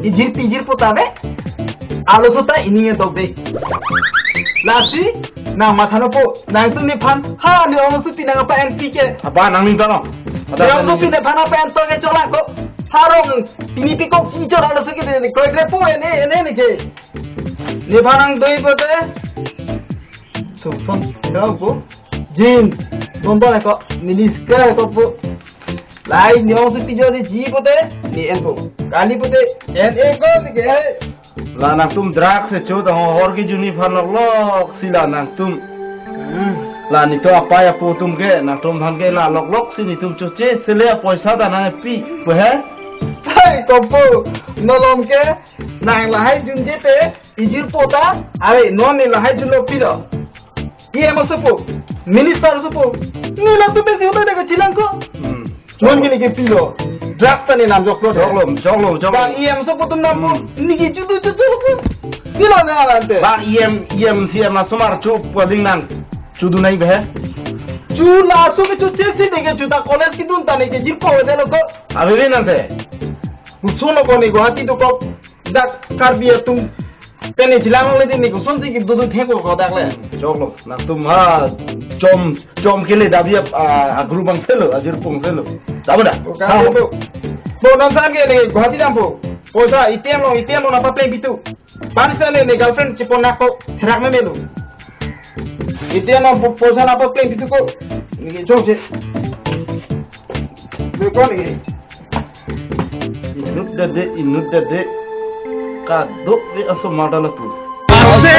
ijirpi jirpo ta be. Alo sota ini nge dok de. Lasi, nang matha no po, nangtum nephan, ha, ne ong supi nang apa N P ke. Apa nang minta no? Ne ong supi nephan apa N P ke chola ko. Harong, pini pikok chi chola lo suki de, kroi kroi po ene, ene ne ke. Nephan nang doi po te. Song song, kau po. Jin, nonton ko, nilis ke ko po. Lahei ne ong supi jo de ji po te, ne en po. Kali po te, en e ko ne ke. La nangtum drugs se cho ta hor kejun nephan lok lok si la nangtum. Hmm. La netum apai apo atum ke, nangtum aphan ke la lok lok si netum choche, sele apoisa ta nangpi, po he? Hai, kopu, nolong ke, nang lahei junje te, ijirpo ta, are, non ne lahei junlo pilo. E M asopo, minister asopo, ne latum pensi hoda de ko chilang ko. Hmm. Non gini ke pilo. Drugs ta ne nam joklo de. Joklo, joklo, joklo. Bang E M asopo atum nam po. Hmm. Niki judu judu ko. Pilo ne alam te. Bang E M, E M, C M asomar chu paling nang. Chudu nai be. Chu laso ke chu chesi de ke chu ta college kedun ta ne ke jirpo de lo ko. Ave be nang te. Usun lo ko ne Guwahati do ko. Dak Karbi atum pen ne chilang le di ne kosonsi kedo do thek ko dak le. Joklo, nangtum ha chom, chom kele dabi ap, a, agru bang selo, ajir pung selo. Dabi da? O, Karbi atum. Bo non san ke ne Guwahati dampo. Poisa A T M lo, A T M lo nangpapleng pitu. Panisa ne ne girlfriend chipon nako, therak me melo. A T M lo po-, poisa nangpapleng pitu ko. Ne ke jok je. Ne ko ne ke. Inut dade, inut dade. Kadokave asomar ta lapu. Ase!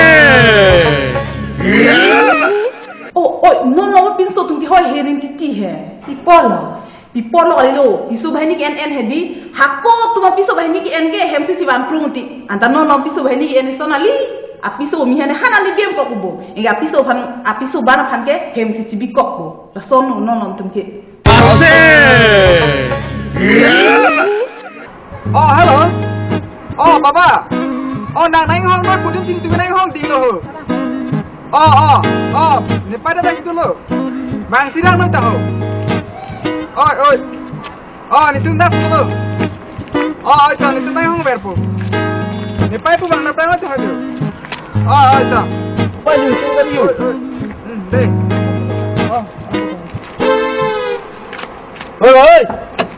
Oh, oh, non lo pinso atum ke hoi herin titi he. Pi apot lo. Pi apot lo kali lo. Piso banghini ke-en en he di. Hako atum apiso banghini ke-en ke hem si chivan prung ti. Anta non lo piso banghini ke-en son ali. Apiso mi hene han ali biam ko kubo. Inga apiso aphan, apiso ban aphan ke hem si chibi kok bo. Lason non lo atum ke. Ase! Oh, hello. Oh, baba. Oh, nang nang hong noi pudum sing tu nang hong ding lo. Oh, oh, oh. Nepei ta itu lo. Bang sirang noi ta ho. Oi, oi. Oh, netum dak lo. Oh, oi, ta netum nang hong berpo. Nepei pu bang nepei noi ta ho. Oh, oi, ta. Pai lu tu kan yu. Oi, oi. Hmm, deh. Oh. Oi, oi.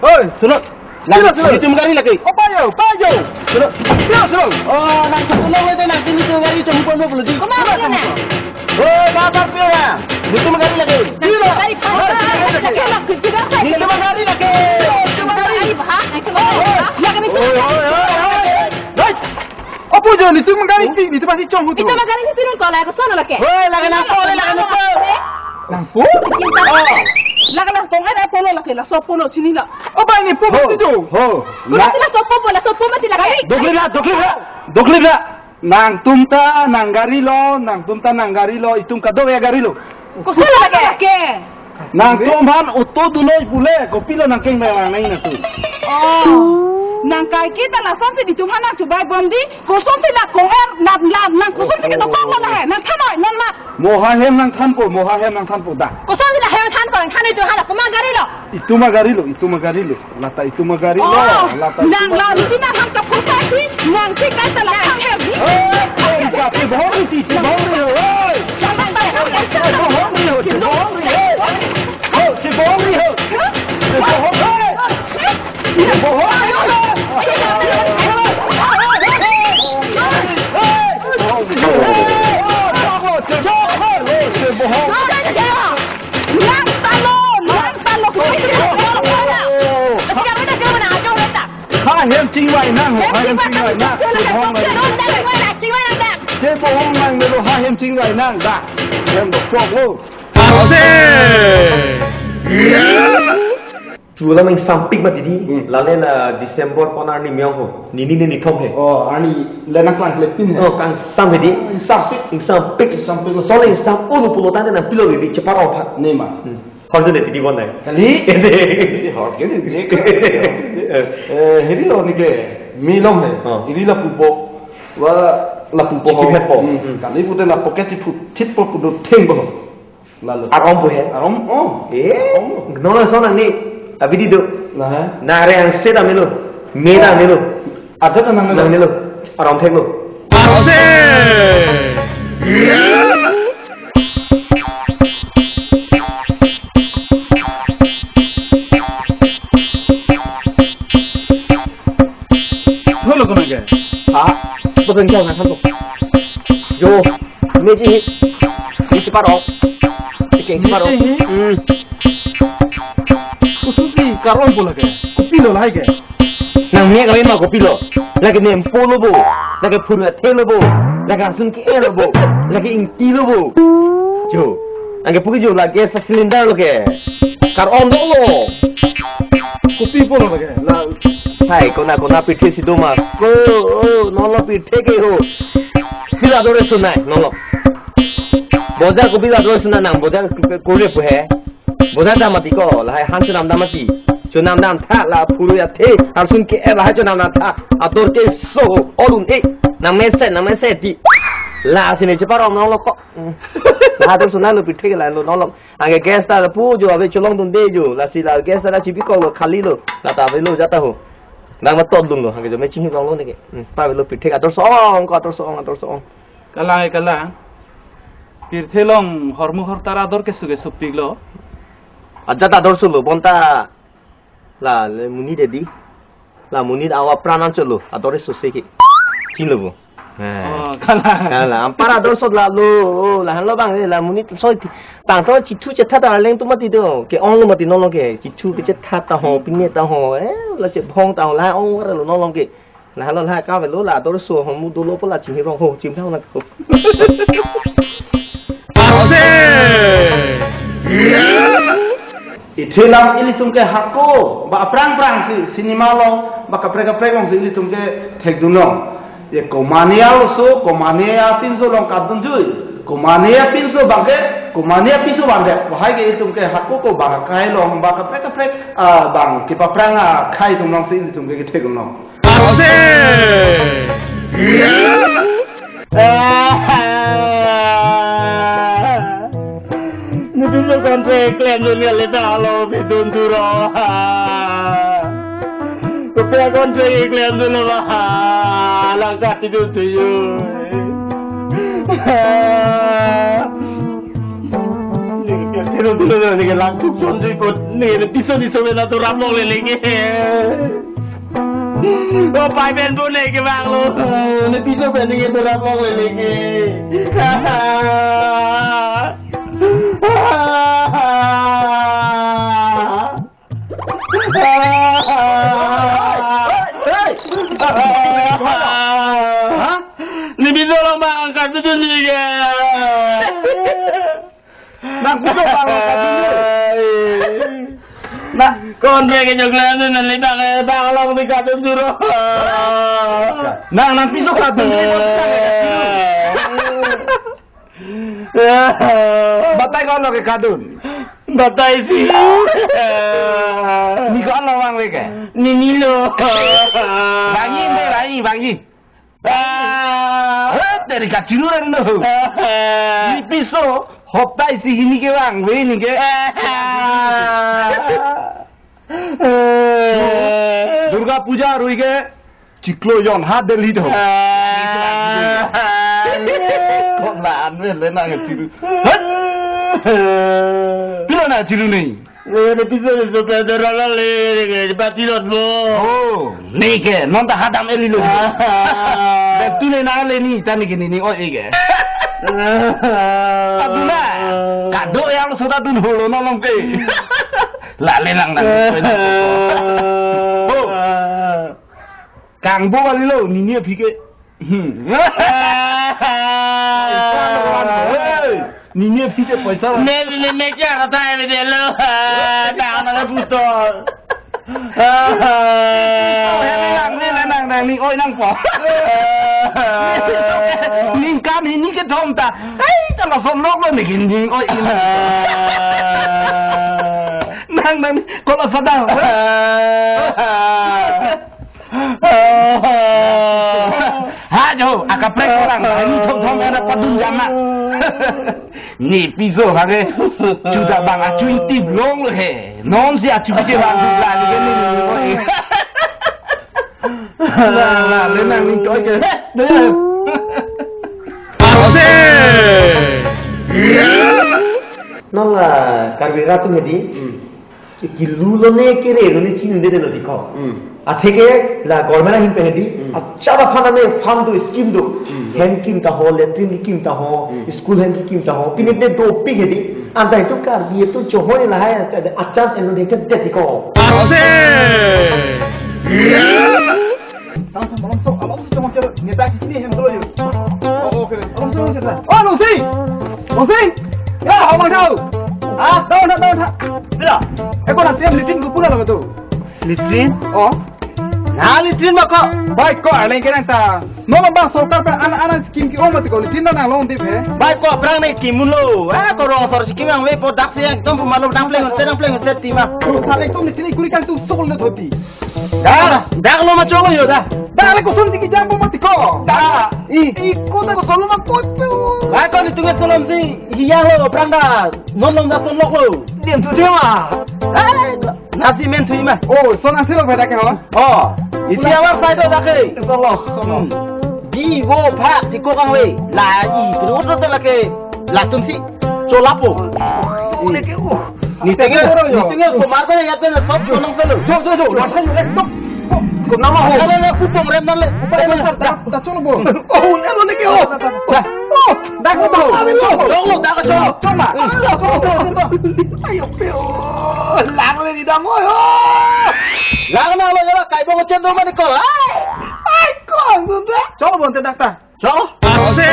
Oi, suno. Lagi, suno, suno. Netum gari lagi. Oh, payo, payo. Suno. Suno, suno. Oh, nang suno, wede nang netum gari chom pon mo lagi. Kuma, suno, mana? Suno. Oh, baba pura. Netum gari lagi. Netum gari, suno. Lagi, lagi, lagi. Netum gari lagi. Netum gari, bah. Netum gari, bah. Lagi netum. Oi, oi, oi, oi. Oi. Opo jo, netum gari pi, netum pasi chong hutu. Netum gari pi nun kola, koson lake. Hoi, lake nangpo, lake nangpo. Nangpo? Oh. Lake nangpo, ada polo lake, laso polo chini la. Oh, bai nepo ho, mati jo. Ho. Kuna na sila sopo polo, sopo mati lake. Doklip la, doklip la. Doklip la. Nangtum ta nang gari lo, nangtum ta nang gari lo, itum kadokave agari lo. Koson lake? Nangtum aphan auto dunoi pule, kopilo nangkeng bang nang nangtum. Oh. Nang kaike ta lasonsi netum aphan nang chubai bom di, kosonsi la kong-er, nang, nang, nang kosonsi ke dokok lo la he, nang thanoi, nang ma. Mo ha hem nang thanpo, mo ha hem nang thanpo da. Kosonsi la hem thanpo, nang thanoi tu hala, komat gari lo? Itum agari lo, itum agari lo. Lata itum agari lo, oh, lata nang itum la, agari. Itum nang ham kapusa si, nang si kaita la ham he. Eh, eh, eh, si bohong ri, si bohong ri ho, eh. Si bohong ri ho, si bohong ri ho. Oh, si bohong ri ho. Si bohong ri ho. Si bohong ri ho. Nang ho, ha hem chingvai nang, chevong nang. Chevong nang lo, ha hem chingvai nang, da. Hem do sok lo. Chu la nangsampik ma didi. Hmm. Lale la December ko arni me-ong ho. Nini ne nithom he. Oh, arni le nangklang klepin he. Oh, kangsam he di. Nangsampik. Nangsampik. Nangsampik. So le nangsam ulu pulo tangte nangpilo bibi cheparong tha. Ne ma. Hmm. Hor jene didi bon nang. Kali? Hor jene didi. Eh, heri lo neke. Milom he. Oh. Iri lapu po. Wa lapu po ho. Chikiphet po. Hmm. Hmm. Kali pute lapu ke chiphut thit po pudo theng po. Lalo. Arom pu he? Arom, oh. Eh? Arom. Nono so nang ni. Abi di do. Lah, ha? Nang re angse ta melo. Me ta melo. Ada ta nang melo. Nang melo. Arom thek lo. Ase! Tholo kono ke? Ha? Betul ke nang tholo? Jo. Meji hi. Meji parong. Keng si parong. Meji hi? Hmm. Kususi karon po lake. Kopilo lahai ke? Nang me kami ma kopilo. Lake nempo lo bo. Lake phuru athe lo bo. Lake asun ke-e lo bo. Lake ingti lo bo. Jo. Nang ke puki jo lake sa cylinder lo ke. Karon do lo. Kopi po lo lake. La. Hai, kona kona pithe si do ma. Ko, oh, non lo pithe ke ho. Bila dore sunai, non lo. Bojar ko bila dore sunai nang, bojar ko, ko, kore pu he. Bojar dam mati ko, lahai han chonam dam mati. Chonam dam tha la phuru athe, arsun ke-e lahai chonam dam tha. Ador keso, olun e. Nang mesen, nang mesen ti. Lasi ne cheparong non lo ko. Lahai ador sunai lo pithe ke la lo non lo. Anke gas ta pu jo ave cholong dunde jo. Lasi la gas ta la chibi ko lo khali lo. La ta ave lo jata ho. Nang ma tot dun lo. Anke jo me chinghi long lo neke. Hmm, pa ave lo pithe ador so-ong ko ador so-ong ador so-ong. Kalang, kalang. Pirthe along hormu hortar ador keso keso pik lo. Ajat ador so lo bonta. La le monit dedi. La monit awa pran anchot lo. Ador so se ke. Chin lo bo. Eh. Oh, kalang. Kalang. Anpar ador so la lo. Oh, lahan lo bang le la monit so ti. Tang to chithu chetha ta leng tu mati do. Ke-ong lo mati non lo ke. Chithu ke chetha ta ho, pine ta ho. Eh, la chevong ta ho la ong war lo non lo ke. Lahai lo lahai ka avelo la ador so ho mu dolo po la chinghi rong ho chim thang na ko. Ase! Ithe lam ilitum ke hako, ba aphrang phrang si cinema along, ba kaprek kaprek along si ilitum ke thekdun long. Ye komane aloso, komane apinso along kadun jui. Komane apinso bangke, komane apiso bangke. Wahai ke itum ke hako ko bang akhai along, ba kaprek kaprek, ah, bang kepaphrang akhai atum along si ilitum ke kethekdun long. Ase! Nepiso contract klemdun kali ta lo pidun duro. Kopia contract klemdun lo ba. Langkat itu tuyu. Tiro tiro ni ke langkuk sonjui kot ni piso ni sobe na to ram long lele ke. O pai ben bu ne ke bang lo. Ne piso ben ni ke to ram long lele ke. Ni piso along bang angkat betul ni ke. Nang piso bang angkat betul. Nah, kon be ke joglan tu nanti bang, eh, bang along di kadun duro. Nang, nang piso kadun. Batai ko lo ke kadun. Batai si. Ni ko lo bang le ke? Ni ni lo. Bangi dei, bangi, bangi. Ah. He, dari kachiru ran lo. Ni piso, hoptai si hini ke bang, we ni ke. Durga Puja arui ke. Chiklo jon ha Delhi do. Ah. Kok la an me le nang chiru. Hei. Pilo nang chiru ni. Le ne piso le so pe dora la le ke pati lot mo. Oh, ni ke non ta hadam eli lo. Ah. Be tu ne nang le ni ta ni ke ni ni o e ke. Aduna. Kado yang so ta dun holo no long ke. La le nang nang. Oh. Kangbo kali lo, nini aphi ke. Hmm. Hey, nini aphi ke poisa. Ne, ne, ne, kya kata hai de lo. Dah, na putar. Oh, nang, nang, nang, nang, oi, nangpo. Ningkan hini kethom ta. Hai, ta lason lok lo ne kin ding, oi, nang. Nang, nang, kalau sadar. Ha jo, akaprek orang, ini thom thom ada padun jama. Ni piso hage, juda bang acu intip long lo he. Non si acu bice bang juda ni kan ni. La, la, le nang ni toy ke. He, deh. Ase. Non la Karbi Rat atum hedi. Hmm. Kilu lone kere lone chinine de lo diko. Hmm. Atheke la government ahin pen hedi. Hmm. Achara phana me fund do scheme do. Hmm. Hem kim ta ho, latrine kim ta ho, Hmm. school hem kim ta ho. Pini te dopik hedi. Hmm. Anta itu Karbi itu chohoi lahai achas eno de te diko. Ase. Alonso, Alonso, Alonso, chong chong, neta kisini hem dolo yo. Oh, okay. Alonso, Alonso, Alonso. Oh, Alonso. Alonso. Ya, how much now? Ah, down, down, down. Bila? Eh, kau nanti yang latrine gue pulang lah tu. Latrine? Oh. Nah, latrine mah kok. Baik kok, aneh kena ta. Nona bang sorkar pen ana ana scheme ke-ong mati ko, latrine nang long dip he. Baik kok, aphrang ne scheme lo. Eh, kok rong sor scheme yang we po dak se ekdom pemalo dang pleng, dang pleng, dang pleng, tima. Terus kali itu latrine kuri kan tu sol na dhoti. Dah, dah lo ma cholo yo dah. Dah le koson tiki jambo mati ko. Dah. I, i kota koson lo ma kotu. Ba ko ni tunget kolom si. Iya lo, aphrang dah. Non lom dah son lok lo. Diam tu dia ma. Ai, nasi men thui ma. Oh, son nasi lo beda ke ho. Oh, isi awak sai do dah ke. Son lok, son lok. Hmm. Bi wo pha chiko kang we. La i, pero otro te la ke. Latum si. Cholapo. Oh, ne ke, oh. Ni tenge, ni tenge, ko mar pe ya pe na top ko nang pelo. Jo, jo, jo, langsung ekdom. Ko, ko nama ho? Ala la putong rem nang le. Upaya mana? Da, da, cholo bo. Oh, ne lo ne ke ho. Da, da, da. Oh, da ko to. Ave lo. Lo, lo, da ko cholo. Choma. Ave lo, cholo, cholo, cholo. Ayo pe, oh. Lang le ni dam, oh. Lang nang lo ya, kai bo chen do mani ko. Ai, ai, ko, da. Cholo bo ante dakta. Cho? Ase.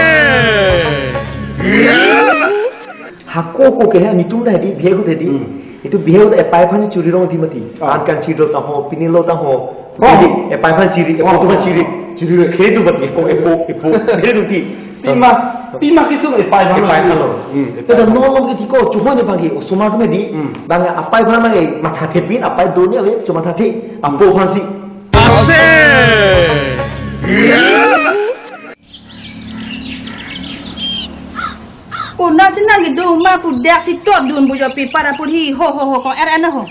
Hako ko ke ha nitum da di bihe ko di. Hmm. Itu bihe ko da epai aphan churi rong di mati. Ah. An kan chiri ta ho, pini lo ta ho. Oh. Di epai aphan chiri, epo tu aphan chiri. Chiri re. Khe tu mati, epo, epo, epo. Khe tu di. Pima, pima kisu epai aphan. Epai aphan lo. Hmm. Tada no lo ke di ko, chuho ni bagi, osomar tu di. Hmm. Bang apai aphan bagi, matha the pin, apai do ni ave, cuma matha the. Apo aphan si. Ase. Una chenang kedo ma pu dak si tot dun bu jo pi para pu hi ho ho ho ko er ana ho.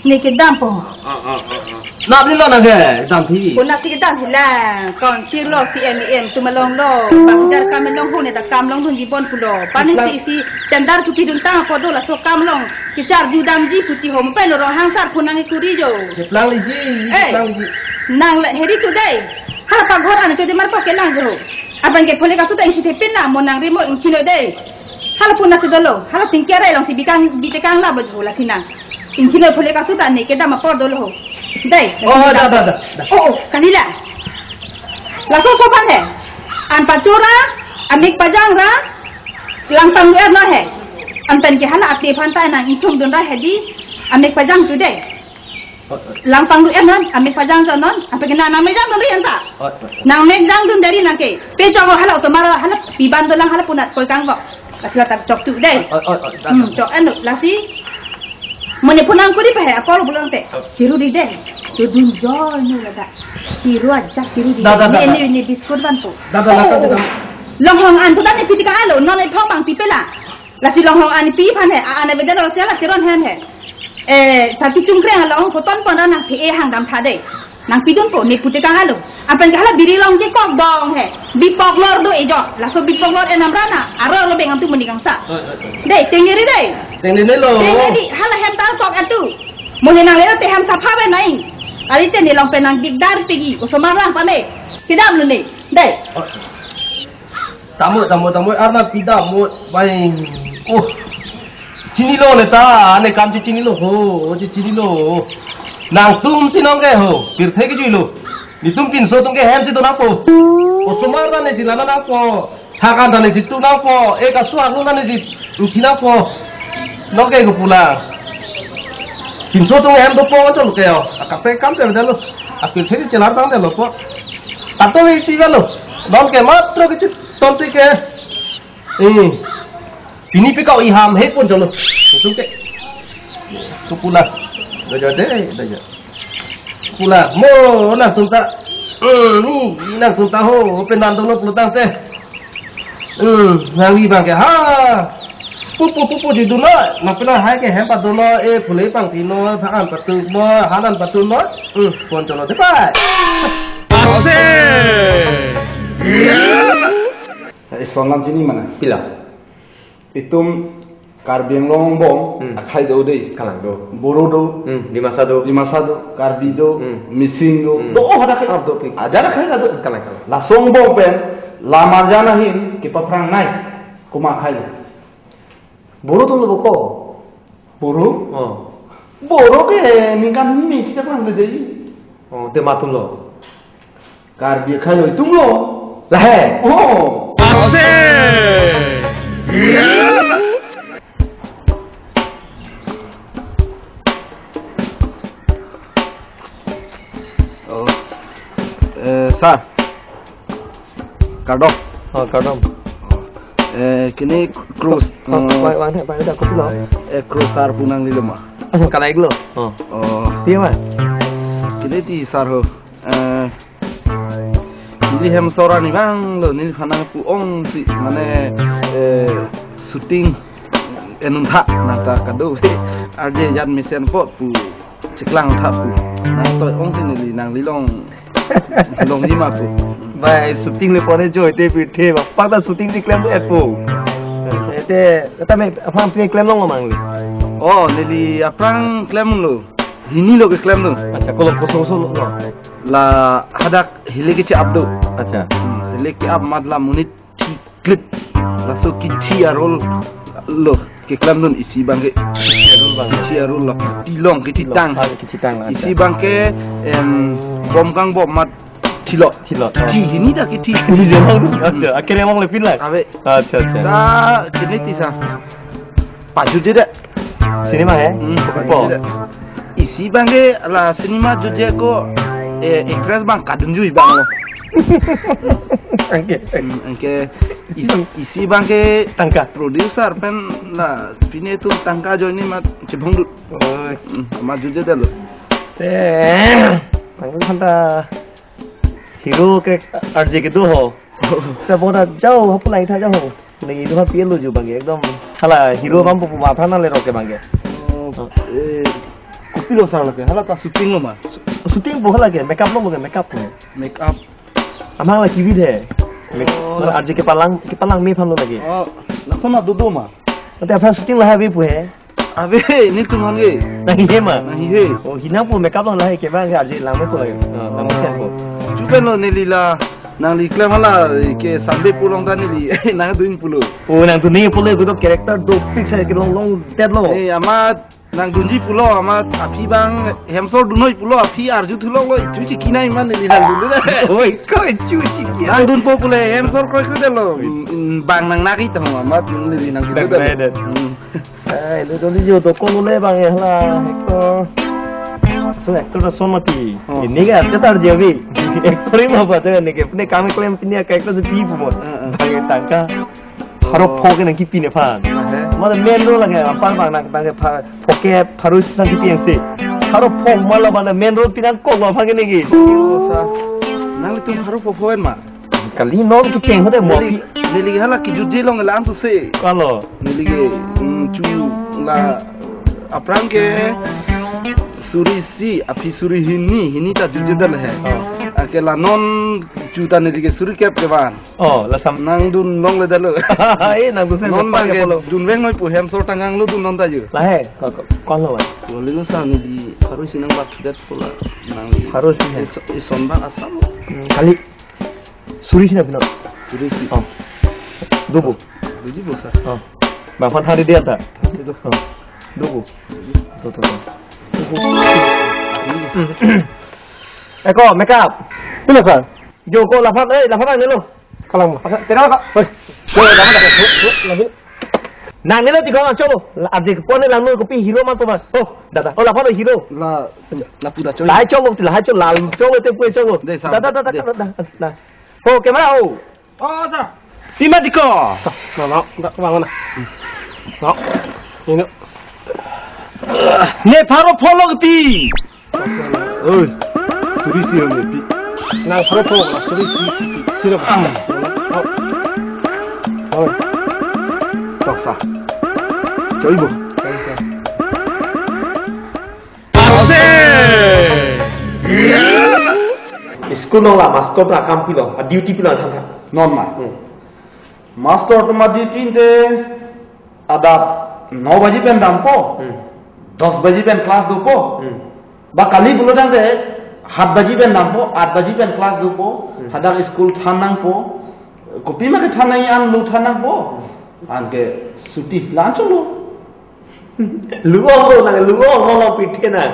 Ne kedam po. Ah, ah, ah, ah. Nap ni lo na ke, dam thi. Una si kedam hi la, kon chirlo si em em tu malong lo, bang jar kam long ho ne ta kam long dun ji bon pulo. Panin si si tendar tu pi dun tang ko do laso kam long. Kichar ju dam ji puti ho, pen lo rong hangsar pu nang kuri jo. Cheplang li ji, eh, cheplang li ji. Nang le heri tu dei. Hala pa ghor an chode mar pa kelang jo. Abang ke phole kasu ta ingchi thepin na mo nang rimo ingchi no dei. Hala puna si dolo. Hala tingki arai long si bikang bitekang la bo jo la sina. Ingchi no phole kasu ta ne kedam apor dolo ho. Dei. Oh, da, da, da, da. Oh, oh, kanila. Laso so pan he. An pachora, amik pajang ra, langtang er no he. An pen ke hala ate aphan ta nang insum dun ra he di, amik pajang tu dei. Langpang ru em non, amik pajang jo non, amik na na mejang dun ri anta. Oi, oi, oi. Nang mejang dun dari nang ke. Te jong hala otomar hala piban dolang hala punat koi kang kok. Asla tak chok tu dei. Oi, oi, oi, oi, hmm, oi. Chok anu lasi. Mone punang kuri pahe apol bulang te. Oi. Chiru ri dei. Te dun jo nu lada. Chiru aja chiru ri. Da, da, da, ne, da. Ne, ne biskut ban tu. Da, da, da, da, da. Longhong an tu dan ne pitika alo, non ne phong bang pipela. Lasi longhong an pi aphan he, a an avedet lo sela kiron hem he. Eh, tapi chungkreng along photon pon nang phi e hang dam tha dei. Nang pidun po ne putekang alo. Apen ke hala biri long ke kok dong he. Bipok lor do ejo. Laso bipok lor enam rana. Aro lo bengang tu mending angsa. Oi, oi, oi. Dei, tengeri dei. Tengeri lo. Tengeri hala hem tal kok atu. Mone nang lelo te hem sapha be nai. Ali te ne long pe nang dikdar pegi. Osomar lang pame. Kedam lo ne. Dei. Oi. Tamo, tamo, tamo, arnam pidam mo, bai, oh. Chinilo ne ta, ne kam chi chinilo ho, chi chinilo. Nangtum si nong ke ho, pirthe ke juilo. Itum pinso atum ke hem si do nangpo. Osomar ta ne si lana nangpo. Thakan ta ne si tu nangpo. E kasu arlo ta ne si uthi nangpo. Noke ko pula. Pinso atum hem dopo cholo ke yo. Akape kam te dalo. Apil thek chelar tang dalo po. Ato isi dalo. Non ke matro ke chit ton si ke. Eh. Pini pi kau iham he pon cholo. Itum ke. Tu pula. Daja de, daja. Pula. Mo nangtum ta. Hmm, ni nangtum ta ho. Pen dan dolo pulotangte. Hmm, nangli abang ke. Ha. Pupu pupu di dun noi. Nang pena hai ke hem padun noi. Eh, phule pangthi noi. Phakan patu noi. Hanan patu noi. Hmm, pon cholo de pai. Ase. Eh, sonam chini mana? Pila? Itum Karbi Anglong angbong Hmm. akhai do dei. Kalang do. Boro do. Hmm, Dimasa do. Dimasa do. Karbi do. Hmm. Mising do. Hmm. Do oh hadak ke. Ap do pi. Ajar akhai do. Kalang, kalang. Laso angbong pen lamarjan ahin kepaphrang nai. Komat akhai lo? Boro atum lo boko. Boro? Oh. Boro ke ningkan hini si kaphrang le dei. Oh, te matum lo. Karbi akhai lo itum lo. Lahai. Oh. Ase. Oh. Eh, sir. Kardom. Oh, kardom. Eh, kini Cross. Oh, eh, wang, wang, wang, wang, kopi lo? Eh, Cross sir pu nangli lo ma? Oh, kalang lo. Oh. Oh. Iya ma? Kini ti sir ho. Eh, neli hem sora ni bang lo, neliphan nangpu-ong si, mane, eh, shooting enun tha nang ta kado. Arje jan mesen pot pu cheklang tha pu. Nang toi-ong si neli nangli long, longji ma pu. Bai, shooting le pone joy te pi the, bapakta shooting ti klem et pu. Te, ta me, aphrang pi klem long ma nangli? Oh, neli aphrang klem lo. Hini lo keklem lo. Acha, kolo koso koso lo. La hadak hile keche-ap do. Acha. Hmm, hile ke-ap mat la monit thi klip. Laso kithi a-role lo keklem dun isi abang ke. Kithi a-role lo. Tilong kithi tang. Ah, kithi tang, acha. Isi abang ke, em, bom kangbom mat thilo. Thilo. Kithi hini ta kithi. Hini je long. Acha, akhirnya emang lepin lah. Ave. Acha, acha. Ta kini ti sir. Pajut je da. Cinema he? Hmm, Kopi po? Pajut je da. Isi abang ke la cinema jutje ko, eh, actress abang kadun jui abang lo. Oke. Hmm, oke. Is-, isi abang ke tangka. Producer pen la pine tu tangka join ni mat chebong dut. Oh. Hmm, mat jutje da lo. Te, tangka khanta hero ke arje kedo ho. Sa bona jao hapu lang tha jao ho. Nang idu ha pielo ju abang ke ekdom. Hala hero abang pu matha nang le roke abang ke. Oh, eh, kopi lo sir lo ke? Hala ta shooting lo ma? Shooting pu hala ke, makeup lo ke, makeup lo. Makeup. Amang la kibi the. Make-, oh, hala la arje kepalang, kepalang me aphan lo lagi. Oh, lason na dodo ma? Ante aphan shooting lahai ave pu he. Ave, nelitum aphan ke. Nanghe ma? Nanghe. Oh, hinang pu makeup lo lahai ke abang ke arje lang me pu lagi. Ah, nang pu. Chupen lo neli la, nangli klem hala ke Sunday pu long ta neli nangdun pulo. Oh, nangdun ni pulo, kedo character dopik sai kelong longdet lo. Eh, amat nangdunji pulo, amat aphi abang hem sor dun noi pulo, aphi arju thulong lo, ichu chi kinai man neli nangdun de. Oi, ko ichu chi kinai. Nangdunpo pule hem sor kroi kroi det lo. Mm, mm, bang nang naki tong amat neli nangdun de. Nang nang de. Hmm. Ai, lo doli jo dokon le abang ya la. Actor. So actor ta son mati. Oh. Hini ke actor ta arje ave. Actor ma ba te ne ke. Ne kam klem pini ka actor si pi pu mo. Eh, eh. Abang tangka. Pharo pho ke nang kipi ne aphan. Eh, eh. Ma main role lagi apa abang nang tangka pha-, pho ke pharo si nang kipi yang si. Pharo pho ma la abang main role pi nangkok lo aphan ke ne ke. Oh, sir. Nanglitum pharo pho pho en ma? Kali non kecheng hote mo. Neli, neli hala kejutje long la-an sose. Kalo. Neli ke, mm, chu la aphrang ke suri isi, aphi suri hini, hini ta jutje det he. Oh. Ake la non chu ta neli ke suri kep kevan. Oh, la sam. Nangdun longle det lo. Eh, nangdun sen non abang ke polo. Dun veng noi pu hem sor tanggang lo dun non ta ju. Lahai, ko, ko, kon lo, bai? Lo le lo sa neli pharo isi nang bat det pu la nangli. Pharo isi he. Ison, ison abang asam. Hmm, kali. Suri isi na pino? Suri isi. Oh. Dopo. Doji bo sir. Oh. Bang aphan hari dia ta? Hari do. Oh. Dopo. Doji. To, to, to. Eko, makeup. Pilo sir? Jo ko laphan, eh, laphan nangnelo. Kalang mo. Asa, tera ka? Hoi. Jo, laphan nangnelo. Nangnelo ti ko cholo. Abdi pon ne langno kopi hero ma to ma. Oh, dada. Oh, laphan hero. La, la puda cholo. Lahai cholo, lahai cholo, la cholo te pu cholo. Dei, sir. Dada, dada, dei. Dada, dada. Oh, camera, oh. Oh, sir. Pima ti ko? No, no, no, no, no. No. Ini. Ne pharo pholok ti. Oi. Suri si hone ti. Nang pharo pholok, suri si. Sino. Oh. Oh. Toksa. Choi bo. School along la master apran akam pilo, a duty pilo than than. Non ma. Hmm. Master atum aduty te adap no baji pen dampo. Hmm. Dos baji pen class dopo. Hmm. Ba kali pulo tangte, hat baji pen dampo, at baji pen class dopo. Hmm. Hadak school than nangpo. Kopi ma kethan nangji an lo than nangpo. Hmm. Anke chuti la-an cholo. Lu-ong lo nang, lu-ong, non along pithe nang.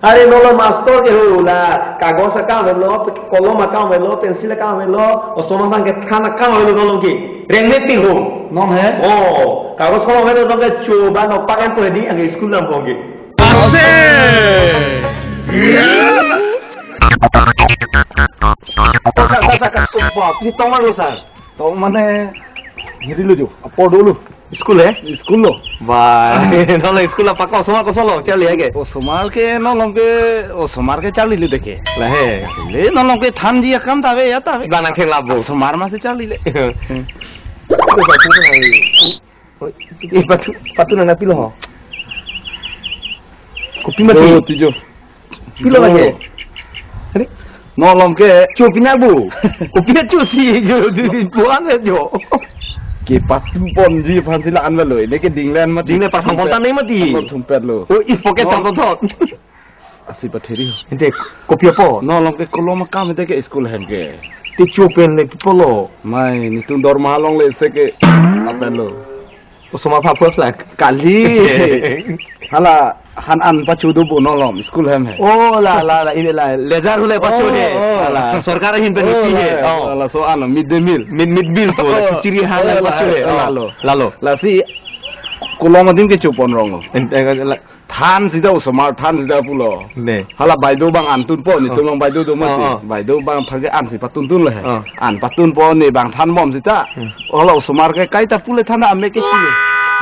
Are non along master ke ho la, kagos akam avelo, kolom akam avelo, pencil akam avelo, osomar abang kethan akam avelo non along ke. Rengme ti ho. Non he? Oh, kagos kolom avelo non ke choba nokpak an po hedi, anke school nangpo ke. Ase! Sir, sir, sir, sir, oh, Bapuji tong ma lo sir. Tong mane, hiri lo jo, apor dolo. School he? School lo. Ba, non along school apaka osomar koson lo, charli ake? Osomar ke, non along ke, osomar ke charlile dei ke. Lahai. Le, non along ke thanji akam ta ave, ya ta ave. Ba nangtheng labo. Osomar masi charlile. Hmm. Oi, patu, patu nang pilo ho. Kopi mati. Jo, ti jo. Pilo lagi. Are? Non along ke. Cho pina bu. Kopi cho si jo di di buan jo. Kepatun ponji aphan si la-an lo. Ini ke dinglen mati. Dinglen pasang pontan ne mati. Angkor thumpet lo. Oh, i pocket angkor thot. Asi patheri. Ente kopi apo? Non along ke kolom akam ente ke school hem ke. Te cho pen le pipolo. Mai, netum dorma along le se ke apel lo. Osomar aphan first la kali. Hala han an pacho do bo non along school hem he. Oh, la, la, la, ini la. Lejar hule pacho he. Oh, oh. Hala, sorkar ahin pen. Oh, he la, he. Oh. La, la, so ano, mid day meal. Mid, mid meal ko, la, oh, khichdi han, oh, la, pacho he. Oh, oh. Lalo. Lalo. Lasi kolom adim ke chopon rong lo. Ente, la, than sita osomar than sita pulo. Ne. Hala baido abang an tunpo, netum along baido do mati. Oh, oh. Baido abang aphan ke an si patuntun le. Oh. An patunpo ne abang than bom sita. Hmm. Hala osomar ke kaita pule than ame ke si.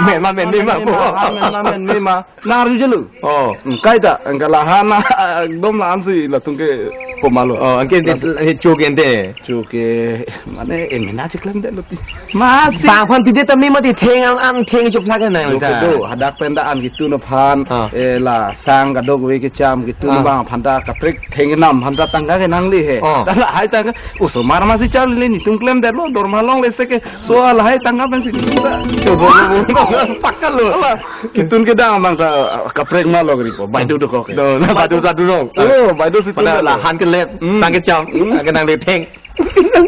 Mema, men, mema. Mema, mema, mema. Nar ju jelu. Oh. Hmm, kaita, angke la han na, ekdom la-an si latum ke poma lo. Oh, angke de, cho ke ente. Cho ke, mane, eh, mena chiklemdet lo ti. Masi. Bang aphan pide tame mati theng an, an theng chok lagi nang. Lo ke do, hadak pen dak an ketun aphan, ah, eh, la sang kadokave kecham ketun, ah, abang aphan ta kaprek theng nam aphan ta tangka ke nangli he. Oh. Ta lahai tangka, osomar masi charlile netum klemdet lo, dorma along le se ke, so lahai tangka pen si ketun ta. Chobo, chobo, pakka lo. Ala, ketun kedang abang ta, ah, kaprek ma lo gripo, baido dokok ke. No, na baido ta durong. Oh, baido si pada tun la lo. Han kelet, hmm, tang kecham, hmm, tang kenangli theng.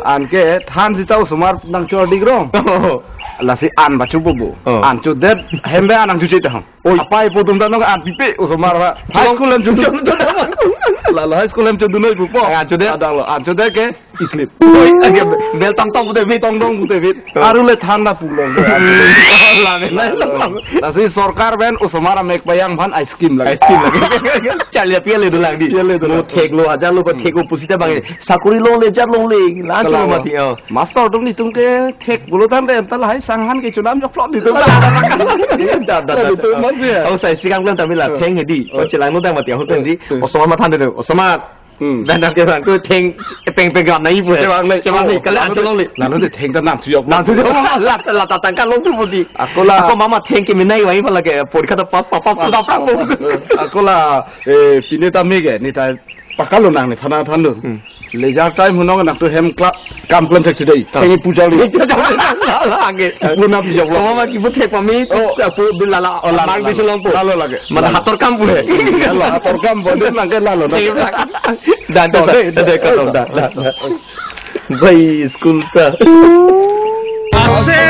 Anke than sita osomar nangchor dik rong. Oh. Lasi an pacho bo bo. Oh. An chodet hem be an nangchoche ta hong. Oi. Apai po atum ta nong an pipe osomar ba. High school hem cho. Cho, cho, cho. Lalo high school hem chodun noi pupo. An chodet. Adang lo. An chodet ke sleep. Oi, ake bel tong tong pute bit. Tong tong pute bit. Oh. Aru le than na pulo. La, la, la. Lasi sorkar pen osomar amek payang aphan ice cream lagi. Ice cream lagi. Charli aphi le dolang di. Aphi le dolang. Mo thek lo, hajar lo, ba thek lo, pusita bang. Sakori longle, jat longle, la. Kala cholo mati, oh. Master atum netum ke thek pulo tangte, anta lahai sang han ke chunam jok plot netum. Da, da, da, da. Netum mas ya. Oh, sai sikang plan tame la, oh, theng hedi. Oh. Ko chelang no dang mati, ahut, oh, di. Oh. Osomar mathan de, osomar. Hmm. Dan dan ke bang, ko theng, peng peng gam nai pu he. Chevang le. Chevang le, kala an cho longle. Lalu de theng ta nang suyok. Nang suyok, la, la, ta tangka long tu poti. Ako la. Ako mama theng ke minai wai pala ke, porikha ta pass, pass, pass, pass, pass. Ako la, eh, pine ta mege, ne ta pakka lo nang nephan than lo. Hmm. Leisure time hunong nangtum hem kla-, kam klemthek si dei. Ta. Theng puja lo. Lage. Puna puja lo. Mama kipu thek pami. Oh. Apu bil lala. Oh, lalo, mang lalo. Bisu longpo. Lalo lage. Mana lalo. Hator kam pu he. Lalo, hator kam pu. Dia nangke lalo. Thek lagi. Dan, dan, dan, dan, dan, dan. Bai school ta. Ase.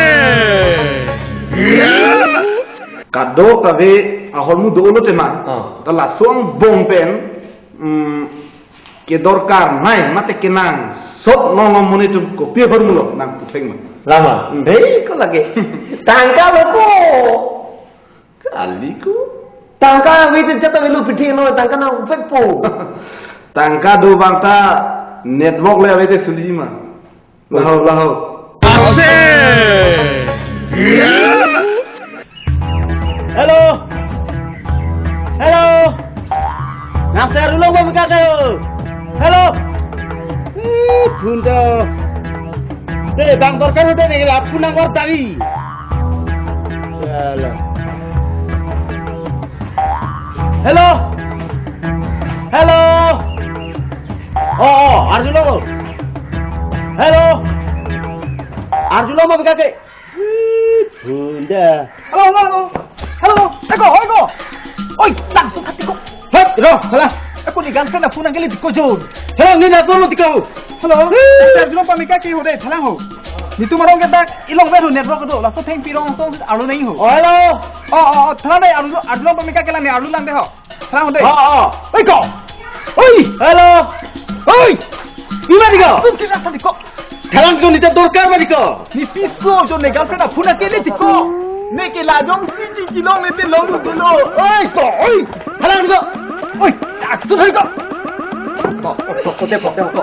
Kadokave ahormu dolo tema. Ah. Ta laso angbong pen, mm, Kedorkar nai mate kenang sot nong amonit atum kopi ahormu lo nangputheng ma? Lama. Hmm. Hei, ko lagi. Tangka lo ko. Kali ko. Tangka ave te jat avelo pithi lo, tangka nangpekpo. Tangka do abang ta network le ave te suli ma. Laho, laho. Ase! Hello. Hello. Nang si Arjulong pamika ke ho? Hello. Ih, phone ta. Te bang dorkar hote ne, la phone nang war tari. Hello. Hello. Hello. Oh, oh, Arjulong. Hello. Arjulong pamika ke? Bunda. Hello, hello, hello. Hello, oi ko. Oi, langsung hati ko. Hei, ro, hala. Ako ne girlfriend aphone nangkele tiko jo. Hello, ne na phone tiko. Hello. Arjulong pamika ke ho de, thalang ho. Netum arong ke dak, ilong ver ho network do. Laso thengpi rong song arlo nai ho. Oh, hello. Oh, oh, oh, thalang de, Arjulong, Arjulong pamika ke lang ne, Arjulong lang de ho. Thalang ho de. Oh, oh. Oi ko. Oi. Hello. Oi. Ima di ko? Tun kira tadi ko. Thalang ko, ne ta dorkar ma di ko? Ne piso jo ne girlfriend aphone nangkele tiko. Ne ke la jongsi chingki longle te longdun dolo. Oi ko, oi. Thalang di ko. Oi, tak tu thai ko. Ko, ko, ko, te ko, te ko.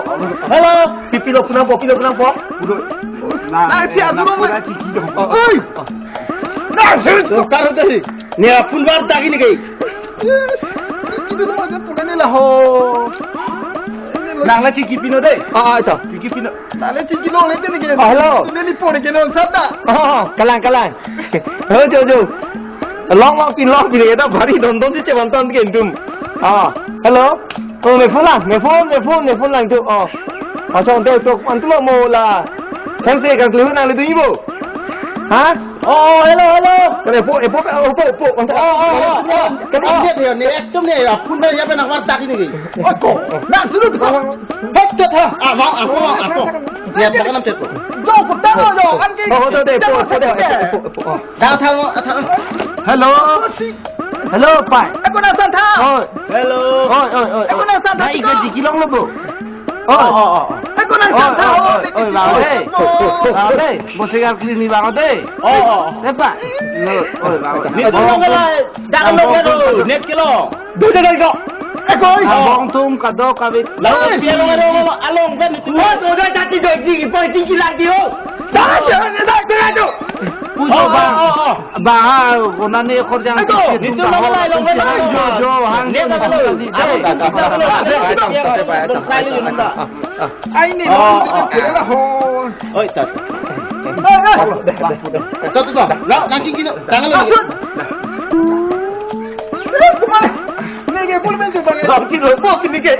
Hello. Pi, pilo phone nangpo, pilo phone nangpo. Udo. Na, na, si na, Arjulong na, le. Phone chingki dong. Oi. Na, si dorkar hote hi. Ne aphone war tagi ne ke. Yes. Itu lo aja punya ni lah ho. Nang la chingki pino de. Ah, ah, ito. Chingki pino. Nang la chingki longle te ne ke. Ah, hello. Ini ni phone ke non sabda. Ah, kalang, kalang. Hello, jo, jo. Long, long, pin, long, pin, kita bari don, don si chevan tan ke netum. Ah, hello. Oh, me phone lang, me phone, me phone, me phone lang tu. Oh. Masong te tu, antum mo la. Kan se kan tu nangledun-i bo. Ha? Oh, hello, hello. Kan epo, epo, epo, epo. Oh, oh, oh, oh. Kan ini dia ni, ekdom ni, aphone ya pe nang war tagi ne. Oh, ko. Nang suruh ko. Hei, tet ha. Ah, mau, ah, mau, ah, mau. Dia tak kenal tet ko. Jo, ko tahu jo, kan ki. Oh, oh, deh, epo, epo, deh, epo, epo, epo. Oh. Dah tahu, tahu. Hello. Hello, pai. Ako nang santha. Oi. Hello. Oi, oi, oi, oi. Ako nang santha. Na, ika diki longlo bo. Oi. Oh, oh, oh. Ako nang santha. Oi, oi, oi, oi, bang, hey. Bang, hey. Bo sigar clean ni bang, hey. Oh, oh. Lepa. Oi, bang. Ni tu nang lai. Dak lo ka do. Net kilo. Do de ko. Ako. Abang tum kadok kavit. Lalu dia lo, lo, lo, along kan. Oi, do de tati jo di, poi di kilang di ho. Dak dia ni dak dia tu. Pujo bang. Oh, oh, oh. Bahar, kona ne korjang. Aduh, tiket itu dum nama bahar, lain, lain, lain, lain. Jo, jo, hang, ne jo, tak tahu. Hang, jo, hang, jo. Aku tak tahu. Ai, ne, oh, oh, oh. Oi, tak. Ai, ai. Tuh, tuh, tuh. Lah, nanti gini, tangan lu. Maksud? Eh, kemana? Ini ke, pun main coba, ya. Bang, sih, lo, bos, ini ke.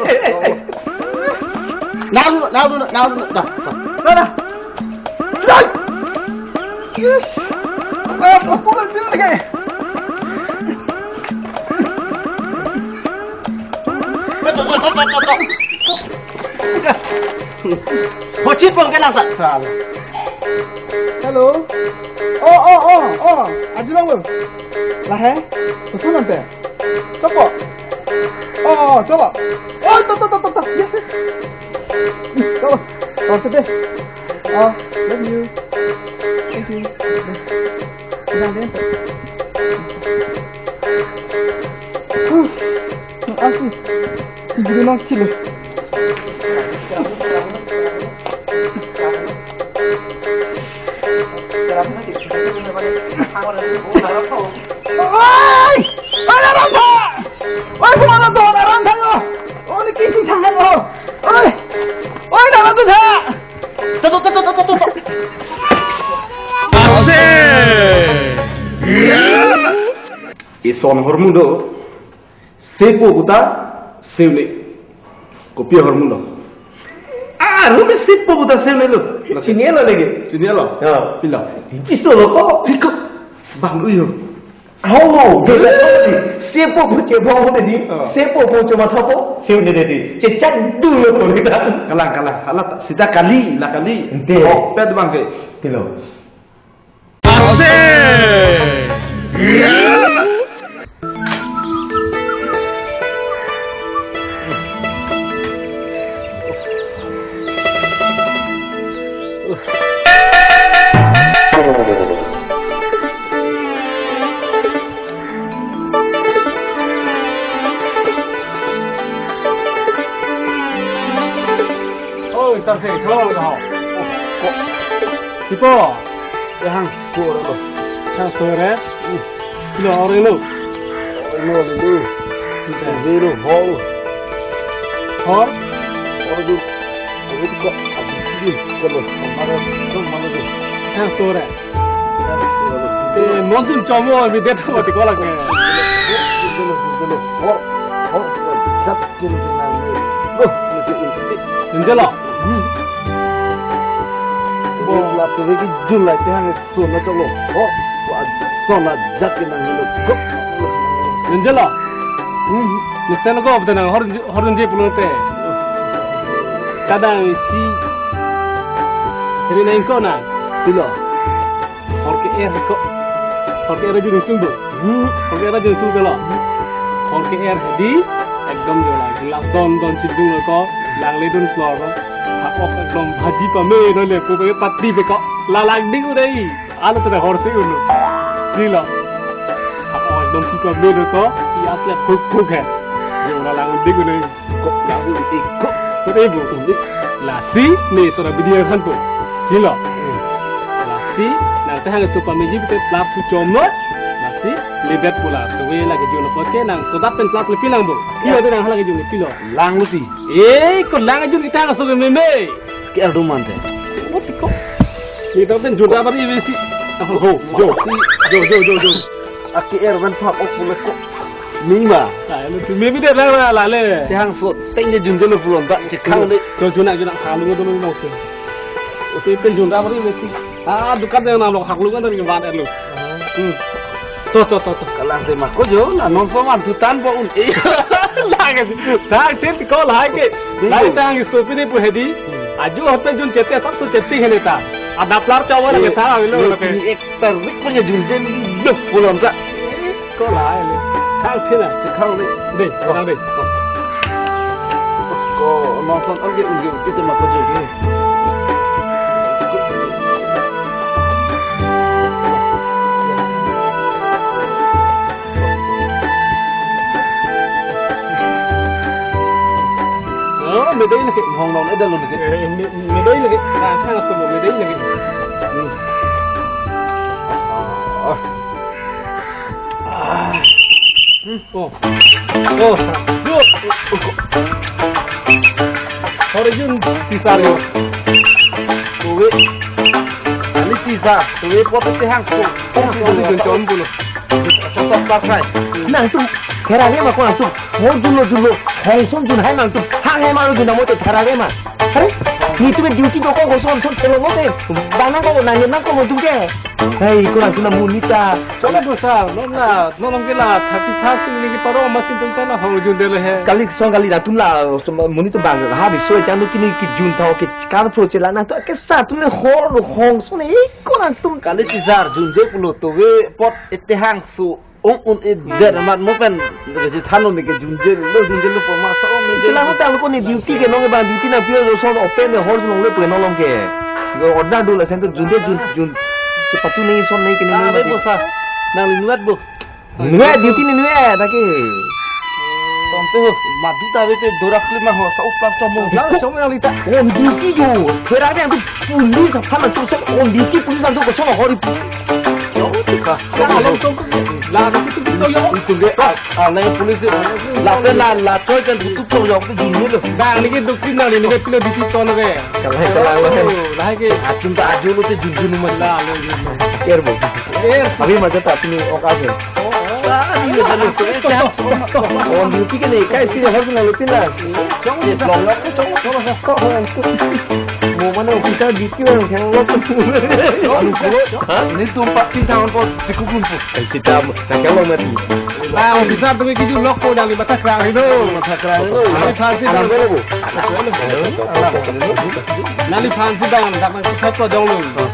Naru, naru, naru, dah, dah. Dah, dah. Slide! Yes! Ah, aku lagi lagi. Bocin pun kena, Sir. Salah. Hello. Oh, oh, oh, oh. Arjulong lo. Lahai. Betul nanti. Coba. Oh, oh, coba. Oh, tuh, tuh, tuh, tuh, tuh. Yes, yes. Coba. Oh, sedih. Oh, love you. Thank you. Bilang dia. Huh. Makasih. Ibu nang silo. Oi! Oi, Arantha! Oi, kemana tuh, Arantha, yo? Oh, ini kisi tangan lo. Oi! Oi, Arantha, tuh, tuh. Tuh, tuh, tuh, tuh, tuh, tuh, tuh. Asik. Ison ahormu do. Sepo puta seune. Kopi ahormu lo. Ah, lo ke sepo puta seune lo. Chini lo lagi. Chini lo. Ya. Pilo. Piso lo ko. Piko. Bang uyo. Oh, sepo pu chebong tadi. Oh. Sepo pu cuma thapo. Seune tadi. Chechan dulu kita. Kalang, kalang. Hala ta, sita kali, la kali. Ente. Oh, pet bang ke. Pilo. Asik. Ko. Hangso ra lo. Hangso ra? Hmm. Lo, ore lo. Ore lo, lo. Lo, lo, hor. Hor? Hor tu. Ore tu ko, adi sidi, kalau, mana, tu, mana tu? Hangso ra. Hangso ra lo. Eh, monsoon chomo, mi det ho, ti ko lake. Lo, lo, lo, lo. Hor, hor, hor. Jat kiri kiri nang. Lo, lo, lo, lo. Enjoy lo. Hmm. Bo la tu ki jun la te hang sun na choklo. Oh, wa sun na jat ke nang lo. Enjoy lo. Hmm. Nusen ko betul nang hor hor je pulote. Kadang isi. Jadi nang ko na. Pilo. Hor ke-er ko. Hor ke-er jun tung do. Hmm. Hor ke-er jun tung lo. Hor ke-er hedi. Ekdom jo la. Glass don don chidung ko. Langle dun floor ko. Hak ok ekdom bhaji pame do le. Ko pe pati pe ko. La lang ding u dei. Alo tu hor si unu. Pilo. Hak ok ekdom si pame do ko. I asli kuk kuk hai. Jo la lang ding u dei. Kok lagu iko. Kok ibu. Lasi ne sora bidi yang hanpo. Chilo. Hmm. Lasi nang te hang so pameji bete plap su chomlo. Lasi ledet pula. Tuwe lagi jun lo ke nang to dap pen plap le pilang bo. Iya de nang hala ke jun pilo. Lang lo si. Eh, ko lang jun kita hang so meme. Ke aldo man te. What ko? Ni to pen jun da bari besi. Oh, jo. Jo, jo, jo, jo. Aki er van phak ok pule ko. Mima. Ah, lu tu mimi de la la le. Te hangso teng je jun je lo pulon ta chekhang de. Jo jun na jun na khalu do lo se. Te pen jun ra bari le si. Ah, dukan de na lo khak lu kan de van er lo. Hmm. To to to to. Kalang te ma ko jo na non so man tu tan bo un. Eh. La ke si. Ta te ko la ke. Lai ta hang so pi de pu hedi. Hmm. Aju hote jun chete sab so chete hele ta. Adap lar chawa la ke ta avelo la ke. Ni ek tarik punya jun je lo pulon ta. Ko la le. Khang thina. Chekhang le. De, khang de. Ko non son ong ke ung ke te ma ko jo ke. Oh, medai lagi. Hong nong edal lagi. Eh, me-, medai lagi. Nah, khang so medai lagi. Hmm. Ah. Ah. Hmm. Oh. Oh. Yo. Hor jun tisar yo. Tuwe. Ani tisar. Tuwe pot te hangso. Hangso jun chom pulo. Sa sa pa kai. Nangtum. Kera re ma ko nangtum. Hor jun lo jun lo. Hong son jun hai nangtum. Hang hai ma lo jun namo te thara re ma. Are? Ni tu duty do ko ko son son thelo mo te. Bana ko nang nang ko mo jun ke. Hei, ko nang tuna monit ta. Chole bo sir, non la, non ke la thirty first ni ke paro ma sin tum ta na hor jun de le he. Kali song kali na tum la, so monit tu bang ha bi so chang tu kini ki jun tho ke kar pro che la na to ke sa tum ne hor lo hong so ne ko nang tum. Kali tisar jun je pulo tuwe pot ete hangso ong un e der mat mo pen ke ji than lo ne ke jun je lo jun je lo po ma sa ong ne je. Chila ho ta lo ko ne duty ke nong bang duty na pio so open ne hor jun lo pe nong long ke. Go order do la sen to jun je jun jun. Ke patu nei son nei ke nei. Ah, nei bo sir. Nang li nuat bo. Nuat duty ni nuat ta ke. Tom te ho, madu ta ve te dorak lima ho sa uplang chomong. Lang chomong yang lita. On duty jo. Kera de tu police sa sama tu sa on duty police sa tu ko sono hori. Yo, tu ka. Lang along som tu. Lang tu tu tu yo. Itu ge. Ah, lang police. La pe la la choi kan tu tu yo tu jun lo. Bang ni ke duty na ni ke pilo duty ton ke. Kalai, kalai, kalai. Oh, lahai ke. Atum ta ajo lo te jun jun ma. La lo jun. Air bo. Air. Abhi maja ta apni aukat hai. Oh, oh. Ah, ye jalo to, eh, kya? On duty ke nahi, kaisi hor jun lo pina. Chong ye lo, lo, chong, chong, chong. Mo mane officer duty lo, chong lo. Alu ko, ha? Ni tum pa tin thang po, tiku kun po. Kaisi ta, ta kya lo mati. Ba, officer tu ke kiju lok ko jang di matha krang hi do. Matha krang hi do. Nali phansi dang. Alam ko le bo. Alam ko le bo. Nali phansi dang, dak nang kisah ko dong lo.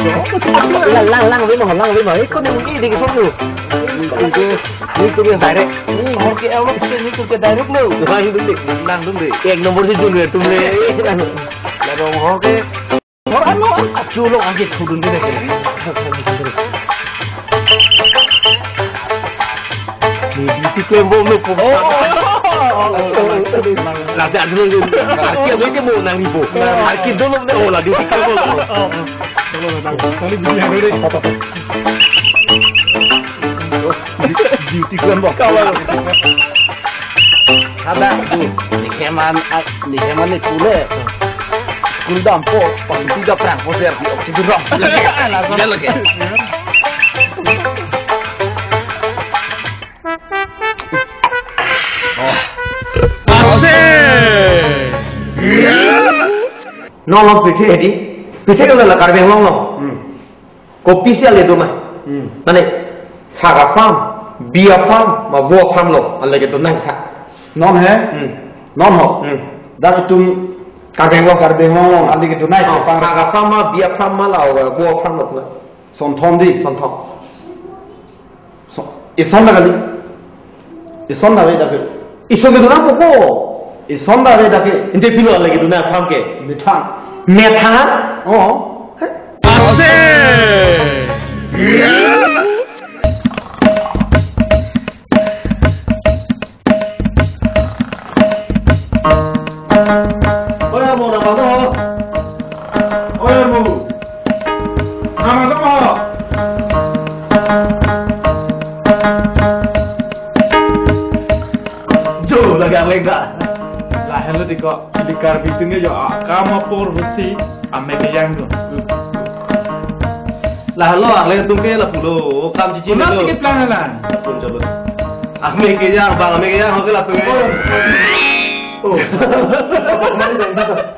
Lang, lang, lang, vemo, lang, vemo. Iko ni mungkin di kisah tu. Ni tu ke, ni tu ke direct. Ni hor ke awak tu ni tu ke direct lo. Lang dun de. Lang dun de. Ek number si jun re tum le. La dong hor ke. Orang lo, achu lo agi thudun de ke. Ni duty klem bom lo ko. Oh. Arti, arti dolo. Arti apa itu mau nang ibu? Arti dolo, oh, lagi tiga dolo. Dolo, dolo, dolo. Kali beli yang dulu deh. Duty kan, Bang. Kalau ada tu, ni heman, ah, ni heman ni pule. School dampo, pas tiga perang, pas ya, tidur dong. Langsung. Dia lagi. Ase. Nonlo pithe hedi. Pithe ke la Karbi Anglong lo. Hmm. Kopisi ale do ma. Hmm. Mane, phak a-farm, bi a-farm, ma vo a-farm lo, ale ke do nangkha. Non he? Hmm. Non ho. Hmm. Dak itum Karbi Anglong, Karbi Anglong, ale ke do nang. Oh, pang phak a-farm ma, bi a-farm ma la, vo a-farm lo. Sonthom di. Sonthom. So, ison na kali. Ison na re dak. Ison ke do nangpo ko. Ison na re dak. Ante pilo lagi do nang farm ke. Methang. Methang? Oh. Ase. Oi, amo, nang bang do. Oi, amo. Nang bang do. Jo, lagi aweng dak. Lahelo tiko, ili Karbi atum ke jo, ah, kam apor ahutsi, amek kejang do. Lahelo, ale atum ke lapulo, kam chichi. Puna lo. Sikit lang lang. Pun jolo. Amek kejang, bang, amek kejang, oke lah, tuh. Oh.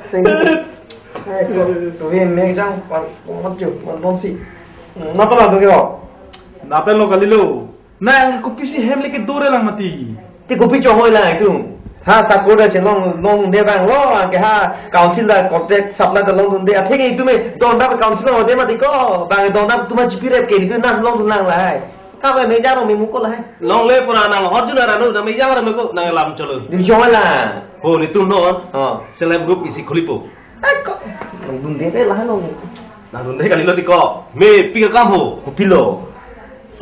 Thank you. Eh, kok, tuh, amek kejang, pan, pan, jo, pan, pan si. Hmm, napa lah, tuh, kyo? Napa lo kali lo? Nang kopisi hem le kedo re lang mati. Te kopi chonghoi lang itum. Ha, sakor ta chelong longdunde bang lo, anke ha, council ta contract supply ta longdunde. Athe ke itum e don ta council longdunde mati ko. Bang don ta itum chipi rep ke itum nang longdun lang lahai. Ka ba me jaro me muko lahai. Longle pura nang hot juna ranu na me jaro me ko nang lam cholo. Dim chonghoi lang. Ho, netum non. Oh. Self group isi khulipo. Ai ko. Longdunde te lahai long. Nang dunde kali lo tiko. Mepik akam ho. Kopilo?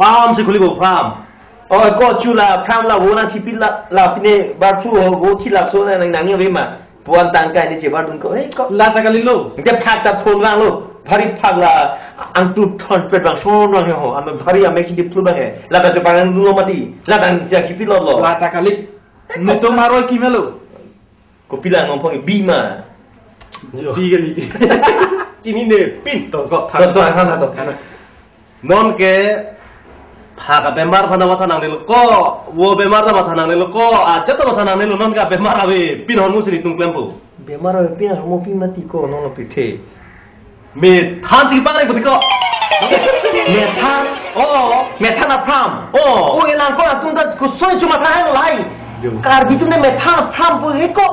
Farm si khulipo, farm. Oh, ko chu la farm la vo nangchipi la, la pine barphu ho, vo thilak so nang nang ni ave ma. Puan tangkai ni chebardun ko. Hei ko. La ta kali lo. Ke phak ta phul bang lo. Bhari phak la angtu thon pet bang son bang ho. Ame bhari ame si diplu bang he. La ta chepang lo mati. La ta siak chipi lo lo. La ta kali. Netum aroi kimelo. Kopilo nangpong bi ma. Yo. Bi kali. Chini ne pin. To ko. To, to, to, to. Non ke phak abemar aphan matha nangnelo ko, vo bemar ta matha nangnelo ko, ajat ta matha nangnelo, non ke abemar avepin ahormu si netum klempo. Bemar avepin ahormu pi mati ko, non lo pithe. Methan si pangre ko tiko. Methan? Oh. Methan a-farm? Oh. Oh, elang ko atum ta kusoi chuma tha hai lo lahai. Jo. Karbi atum ne methan a-farm pu he ko.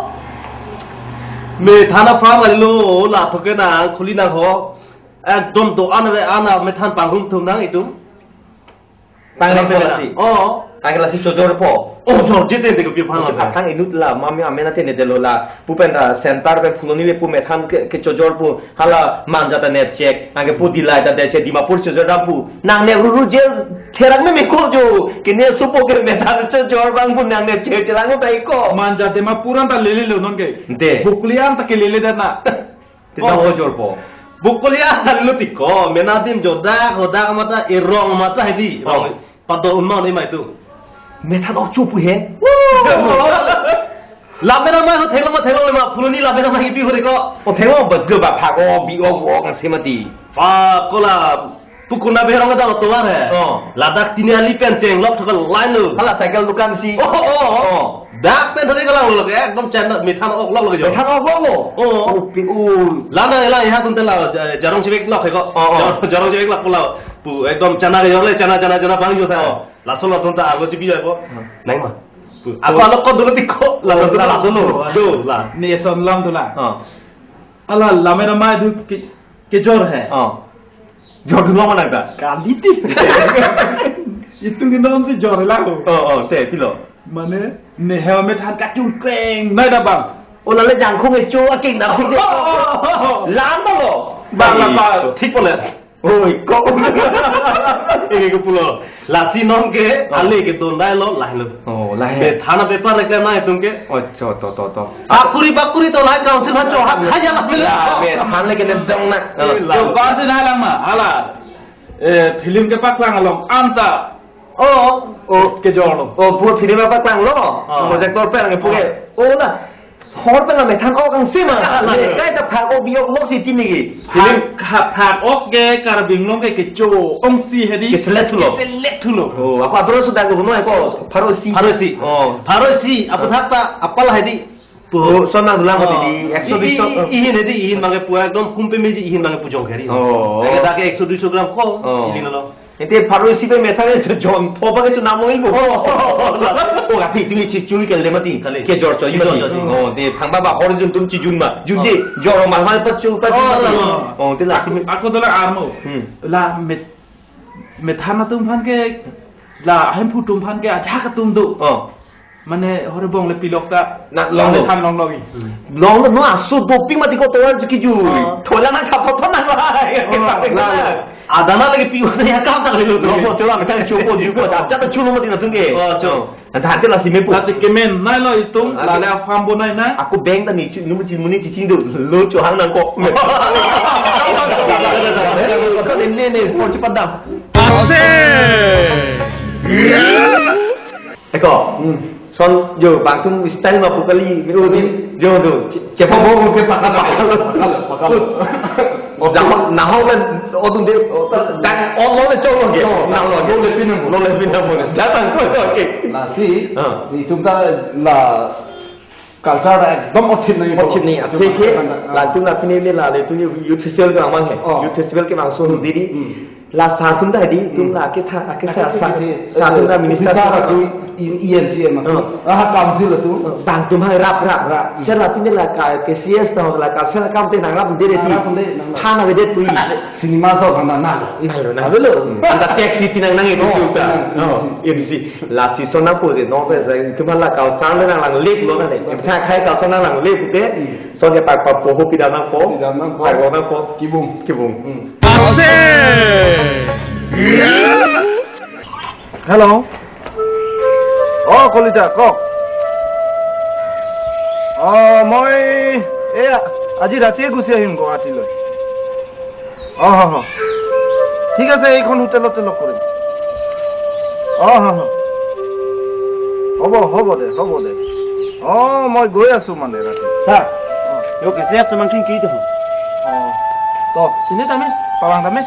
Methan a-farm kali lo, la thoke nang khuli nang ho. Ekdom do-an ave an a methan panghum thum nang itum. Pangre ko lasi. Oh. Pangre lasi chojorpo. Oh, chojor jete de kopi aphan lo. Athang inut la, mami amen ate ne delo la. Pu pen ta center pen Phuloni le pu methan ke, kechojor pu. Hala Manja ta nepchek. Anke pu Dillai ta dechek, Dimapur chojor dam pu. Nang ne ruru jail therak me me ko jo. Kene supo ke methan chojor bang pu nang nepchek chelang ta iko. Manja Dimapur an ta lele lo non ke. De. Bokolia an ta ke lele de na. Tita Oh. Chojorpo. Bokolia an lo tiko, mena adim jo dak, ho dak mata, erong mata hedi. Oh. Rong, pado unma ni mai tu. Methan ok chupu he. Lam mena mai ho thelo ma thelo ma, Phuloni lam mena mai ipi ho de ko. O thelo bat ge ba pha ko bi ok ok ang se mati. Pa ko la, pu kuna berong ada lo tovar he. Oh. Ladak tini ali pen chenglok thok line lo. Hala cycle dukan si. Oh, oh, oh. Oh. Dak pen thari kalang lo ke, ekdom chanda methan ok lok lo jo. Methan ok lok lo? Oh. Oh, pi, oh. Lana ela ya kun tela, ja-, jarong chibek lok he ko. Oh, oh. Jarong, jarong chibek lok pula. Pu, ekdom chana ke jorle, chana, chana, chana bang jo sa. Oh. Laso lason ta alo chibi ya ko. Hmm. Nang ma. Pu. Ako alo ko dolo tiko. Lason ta lason lo. Do la. Ne son lam do la. Oh. Ala lam mena mai du ke, kejor he. Oh. Jor dun long ma nang ta? Kali ti. Itum ke nom si jor lang. Oh, oh, te, pilo. Mane, ne hem methan kachung kreng nai da bang. Oh, lale jangkhung echo aking da pide. Lan da lo. Bang la pa. Thik pole. Oi, kok. Eke kopulo. Lasi non ke, oh, ale kedondai lo, lahelo. Oh, lahelo. Methang apaper reklem nang itum ke. Oh, to, to, to, to. Sakuri bakuri to lahai council ha cho ha khaya lahelo. Ya, methang le ke ne dong na. Oh. Yo, council hai lang ma, hala. Eh, film kepaklang along, anta. Oh, oh, kejor lo. Oh, pu film apa klang lo? Oh. Projector pen nge pu ke. Oh. Oh, na. Hor pen la methang ok angse ma. Lah. Kaita phak ok bi-ok lo si tini ke. Film phak, phak ok ke Karbi Anglong ke kecho ongsi hedi. Keselect thulo. Keselect thulo. Oh, ako abro sudah ko no ko pharo isi. Pharo isi. Oh. Pharo isi, apu thak ta apal hedi. Pu, oh, son nang dulang ko, oh, di, di, ekso, i, i, duiso, i, ihin hedi, ihin abang ke pu ekdom kumpe meji, ihin abang ke pu jong keri. Oh. Eke dak ke ekso duiso gram ko, oh, iling lo. Ente pharo isi pen methang ke jon pho abang ke chunam oi bo. Oh. Oh, ati tu chi chu ke le mati. Kali. Kejor cho, kejor mati. Cho, cho. Oh, de thang ba ba hor jun tum chijun ma. Junji, oh, jor ma ma pa chu, pa chu. Oh, mati. Oh. Oh, te lasi me. Ako dola armo. Hmm. La met, methang atum aphan ke, la hemphu atum aphan ke ajahak atum do. Oh. Mane hore bong le pilok ta. Na, long lo. Than long lo. Long lo, no, aso doping mati ko tovar juki ju. Oh. Thola na khap thot na. Oh, la, la. Adana lagi pi ko ya kam ta lo. Long lo, chola methang chupo jupo. Ajat ta chulo mati na tum ke. Oh, cho. Anta hati lasi mepo. Lasi kemen nai lo itum, ah, lale a-farm bonai na. Ako bank ta ni chu, numu chi muni chi ching do. Lo cho hang nang ko. Ko ne ne, por chi padam. Ase. Eko. Hmm. Son jo bang tum style ma pu kali, me udi, jo jo, che, che pa bo ke pakalo, pakalo, pakalo. Jama nahok le odun de, dan on lo le cholo ke. Cholo. Nang lo, lo le pinang, lo le pinang mo. Jatang ko ke. Lasi, ah, itum ta la culture ekdom othit nai. Othit nai, athe ke, ah, la tum la pine me la le tum youth festival ke amang he. Oh. Youth festival ke mang so, hmm, diri. Hmm. La sar atum ta hedi, tum, hmm, la ketha, ake sar, ake sar, kethe, sar atum ta, eh, minister officer atum, E N C M atum. Oh. Ah, council atum. Oh, bang tum hai rap, rap, rap. Hmm. Sir la pine la ka, ke C S ta ho la ka, sir kam te nang rap de re ti. Nang rap de, nang rap. Than avedet pui. Cinema so bang nang. Nang lo, nang. Avelo. Hmm. Anta taxi pinang nang itu. Oh, juga. Nang, oh, M C. Lasi son nang po je, no pe, tum la ka, sang le nang lang lip lo na le. Tha khai ka son nang lang lip te. Hmm. Son ke pak pak po ho pidam nang po. Pidam nang po. Pak lo nang po. Kibung. Kibung. Hmm. Hello. Oh, Kolita, kok. Oh, moi, eh, আজি ৰাতিয়ে গুচি আহিম গুৱাহাটীলৈ। অ, হ, হ। ঠিক আছে, এইখন হোটেলতে লগ কৰিম। অ, হ, হ। হ'ব, হ'ব দে, হ'ব দে। অ, মই গৈ আছো মানে ৰাতি। Sir, অ। Yo, kesi ap semang king kiri tu. O, to, sini tame, pawang tame.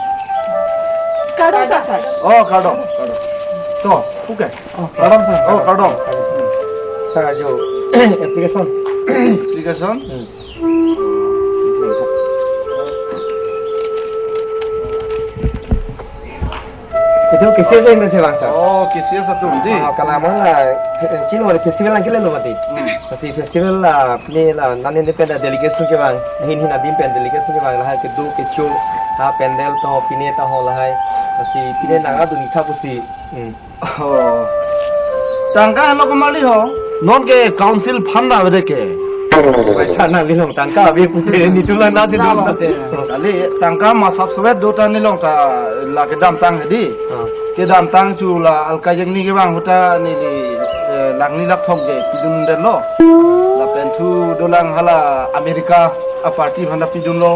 Kardom, sir. O, kardom, kardom. To, okay. O, kardom, sir. O, kardom. Sir, jo, application. Application? Hmm. Itu K C S ahin si bang, sir. Oh, K C S atum di. Ah, karena mo la, eh, chilo le festival lang kile lo mati. Hmm. Mati festival la, pine la, nani ne pen delegation ke bang, hin hin adim pen delegation ke bang, lahai kedo kecho, ha pandal to, pine ta ho lahai, mati pine nang adun ikha pusi. Hmm. Oh. Tangka helo ko mali ho. Non ke council fund na bede ke. Paisa nanglilong tangka abi pute ni tulang na si. Na dum lo te. Kali tangka masap sowet do ta nelong ta la kedamtang hedi. Ah. Kedamtang chu la alka jengni ke bang hota neli, eh, langni lak thong ke pidun den lo. Lapen thu dolang hala America a party aphan ta pidun lo.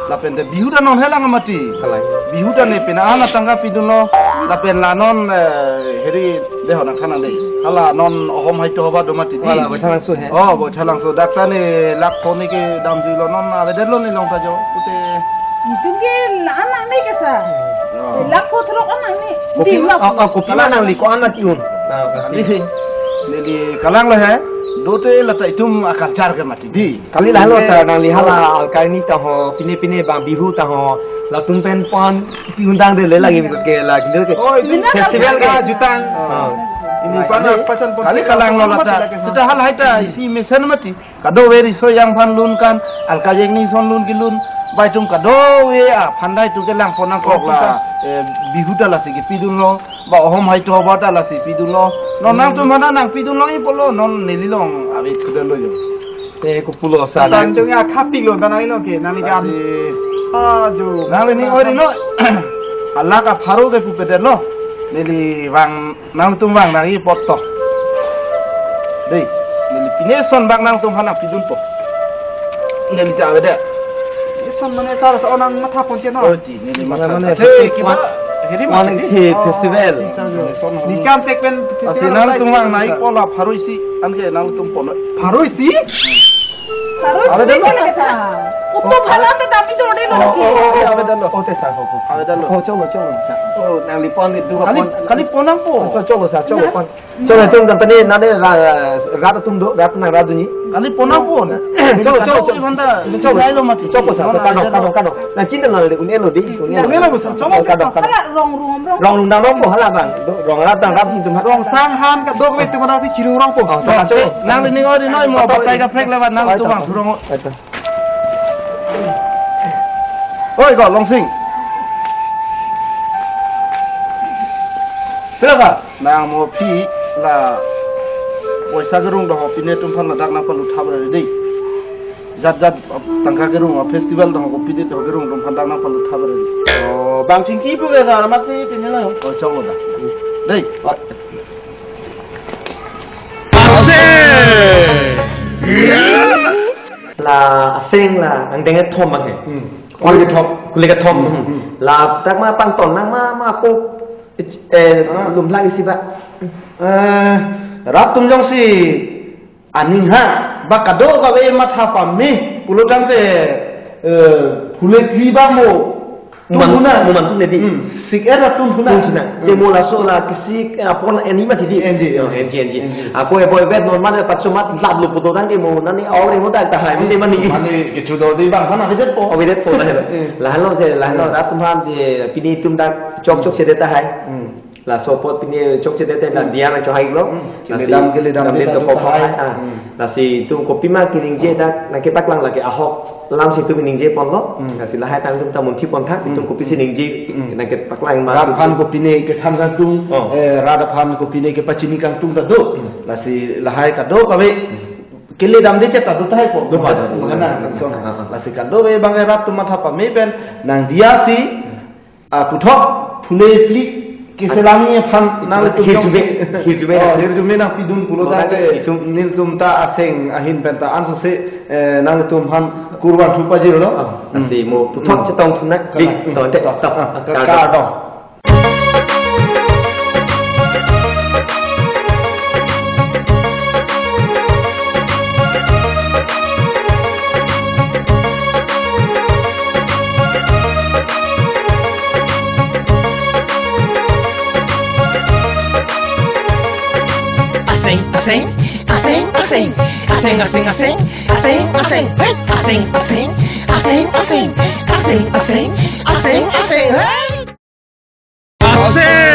Lapen te bihu ta non helang mati. Kalang. Bihu ta ne pina ana tangka pidun lo. Lapen la non, eh, heri de ho nang thanang de. Hala non ohom hai to ba do mati di. Hala Baithalangso he. Oh, Baithalangso. Dak ta ne lak pho ne kedam jui lo non avedet lo nelong ta jo. Pute. Itum ke la nang ne ke sir. Oh. Lak pho throk nang ne. Kopi, dim lak. Ah, ah, kopi ma nangli ko-an ma ti-un. Ah, kasi. Neli kalang lo he. Do te la ta itum a culture ke mati di. Kali lahelo ta nangli hala alka jengni ta ho, pine pine bang bihu ta ho, latum pen pon pi undang de le lagi ke lagi de ke. Oh, itu festival ke jutang. Ah. Ini pada pasan pon. Kali kalang lo la ta. Seta halahai ta isi mesen mati. Kadokave riso jang aphan lun kan, alka jengni ason lun kelun, bai tum kadokave aphan dai tu kelang pon nangkok la, eh, bihu ta lasi kepidun lo. Ba ohom hai to ba ta lasi pidun lo. Non nangtum mana nangpidun lo-i pulo, non nelilong ave thudan lo jo. Te kopulo sa nang. Tangka akha pilo ta nanglilo ke, nangli kan. Asi. Ah, jo. Nangli ni ori lo. Alak apharo ke pupedetlo. Neli vang, nangtum vang nangji apot to. Dei, neli pine son bak nangtum aphan nangpidunpo. Neli ta avedet. Eson mane sar sa onang matha ponche no. Oh, ji, neli matha. Mane, athe, kiba, heri one mati. Eighty festival. Son. Nikam tek pen festival. Asi nangtum vang nangji apot la pharo isi, anke nangtum ponlo. Pharo isi? Pharo isi. Avedet lo. Kan kata. Utto phalam ta tapi dode lo. Oh, oh, oh, avedet lo. Oh, te sa ho. Avedet lo. Oh, cholo, cholo, sa. Oh, nangli pon di dua. Kali, pon. Kali pon nangpo. Oh, cholo, sa, cholo, pon. Cholo, tum kan tadi nade ra-, rat atum do, rat nang rat dunji. Kali pon nangpo. Cholo, cholo, cholo. Cholo, cholo. Nai lo mati. Cholo, sa, sa, kado, kado, kado. Nang chinta nang le un-elo di, un-elo. Un-elo, sa, cholo. Kado, kado. Hala rong rong rong. Rong rong dang rong po hala bang. Do, rong rat dang rat atum. Rong sang han kadokave atum ra si chirung rong po. Oh, ta, cholo. Nangli ning ori noi mo, batai kaprek lewat nangtum vang thurong. Oi, ko Longsing. Silakan. Nang mo phi la poisa kerung do ho, pine atum aphan ladak nangpalut thap re dei. Jat jat tangka kerung, festival do ho, pine atum kerung atum aphan dak nangpalut thap re dei. Oh, bang chingki pu ke da, mati pine la. Oh, cholo da. Dei. Ase! La aseng la angdeng kethom bang he. Hmm. Kuli kethom. Kuli kethom. Hmm, hmm. La dak ma pangton nang ma, ma ko, eh, ah, lumlang isi ba. Eh, rat atum jongsi aning ha, ba kadokave matha pame pulo tangte, eh, phule phli ba mo. Muman, tun huna. Muman tun nedi. Hmm. Sik-et ra tun huna. Tun huna. Hmm. Te mo laso la kisi, eh, apon eni ma tidi. Enji, oh. Enji, enji. Enji. Ako ebo ebet normal ya, pacho mat lap lo poto tangte mo nani aur emo ta tahai, mende mani. Mane kecho do di bang, mana avedet po. Avedet po, lahai lo. Hmm. Lahai lo je, lahai lo, hmm, rat atum aphan je, pini atum dak chok chok sedet tahai. Hmm. Laso apot pini chok sedet tahai, hmm, dia nangchohai lo. Hmm. Lasi kedam, kedam, dam kedam to to pokok tahai. Ah. Hmm. Lasi itum kopima keningje dak nangkepaklang lake ahok alam si itum ningje ponlo. Hmm. Lasi lahai tang itum ta munthi pon tha, itum, hmm, kopisi ningje, hmm, nangkepaklang ma. Rat aphan kopine kethan kangtung, oh, eh, rat aphan kopine kepachini kangtung ta do. Hmm. Lasi lahai kadokave. Hmm. Kele damde chet ta do tahai po. Do pa, do pa. Mana, ah, ah, ah, lasi kadokave bang rat atum matha pame pen nangdiya si, ah, puthot phule phli keselamji aphan nanglitum hirjume, hirjume, oh, nang hirjume nangpidun pulo, oh, tangte itum, nelitum ta aseng ahin pen ta ansose, eh, nanglitum aphan kurvanthu pajirlo. Ah, hmm, lasi mo puthot, hmm, chetong thu nang. Kalang. Di, hmm, to, te, to, to. Ah, ka-, kardom. Aseng, aseng, aseng, aseng, aseng, aseng, aseng, aseng, aseng, hey, aseng, aseng, aseng, aseng, aseng, aseng, aseng, aseng, aseng, hey. Aseng!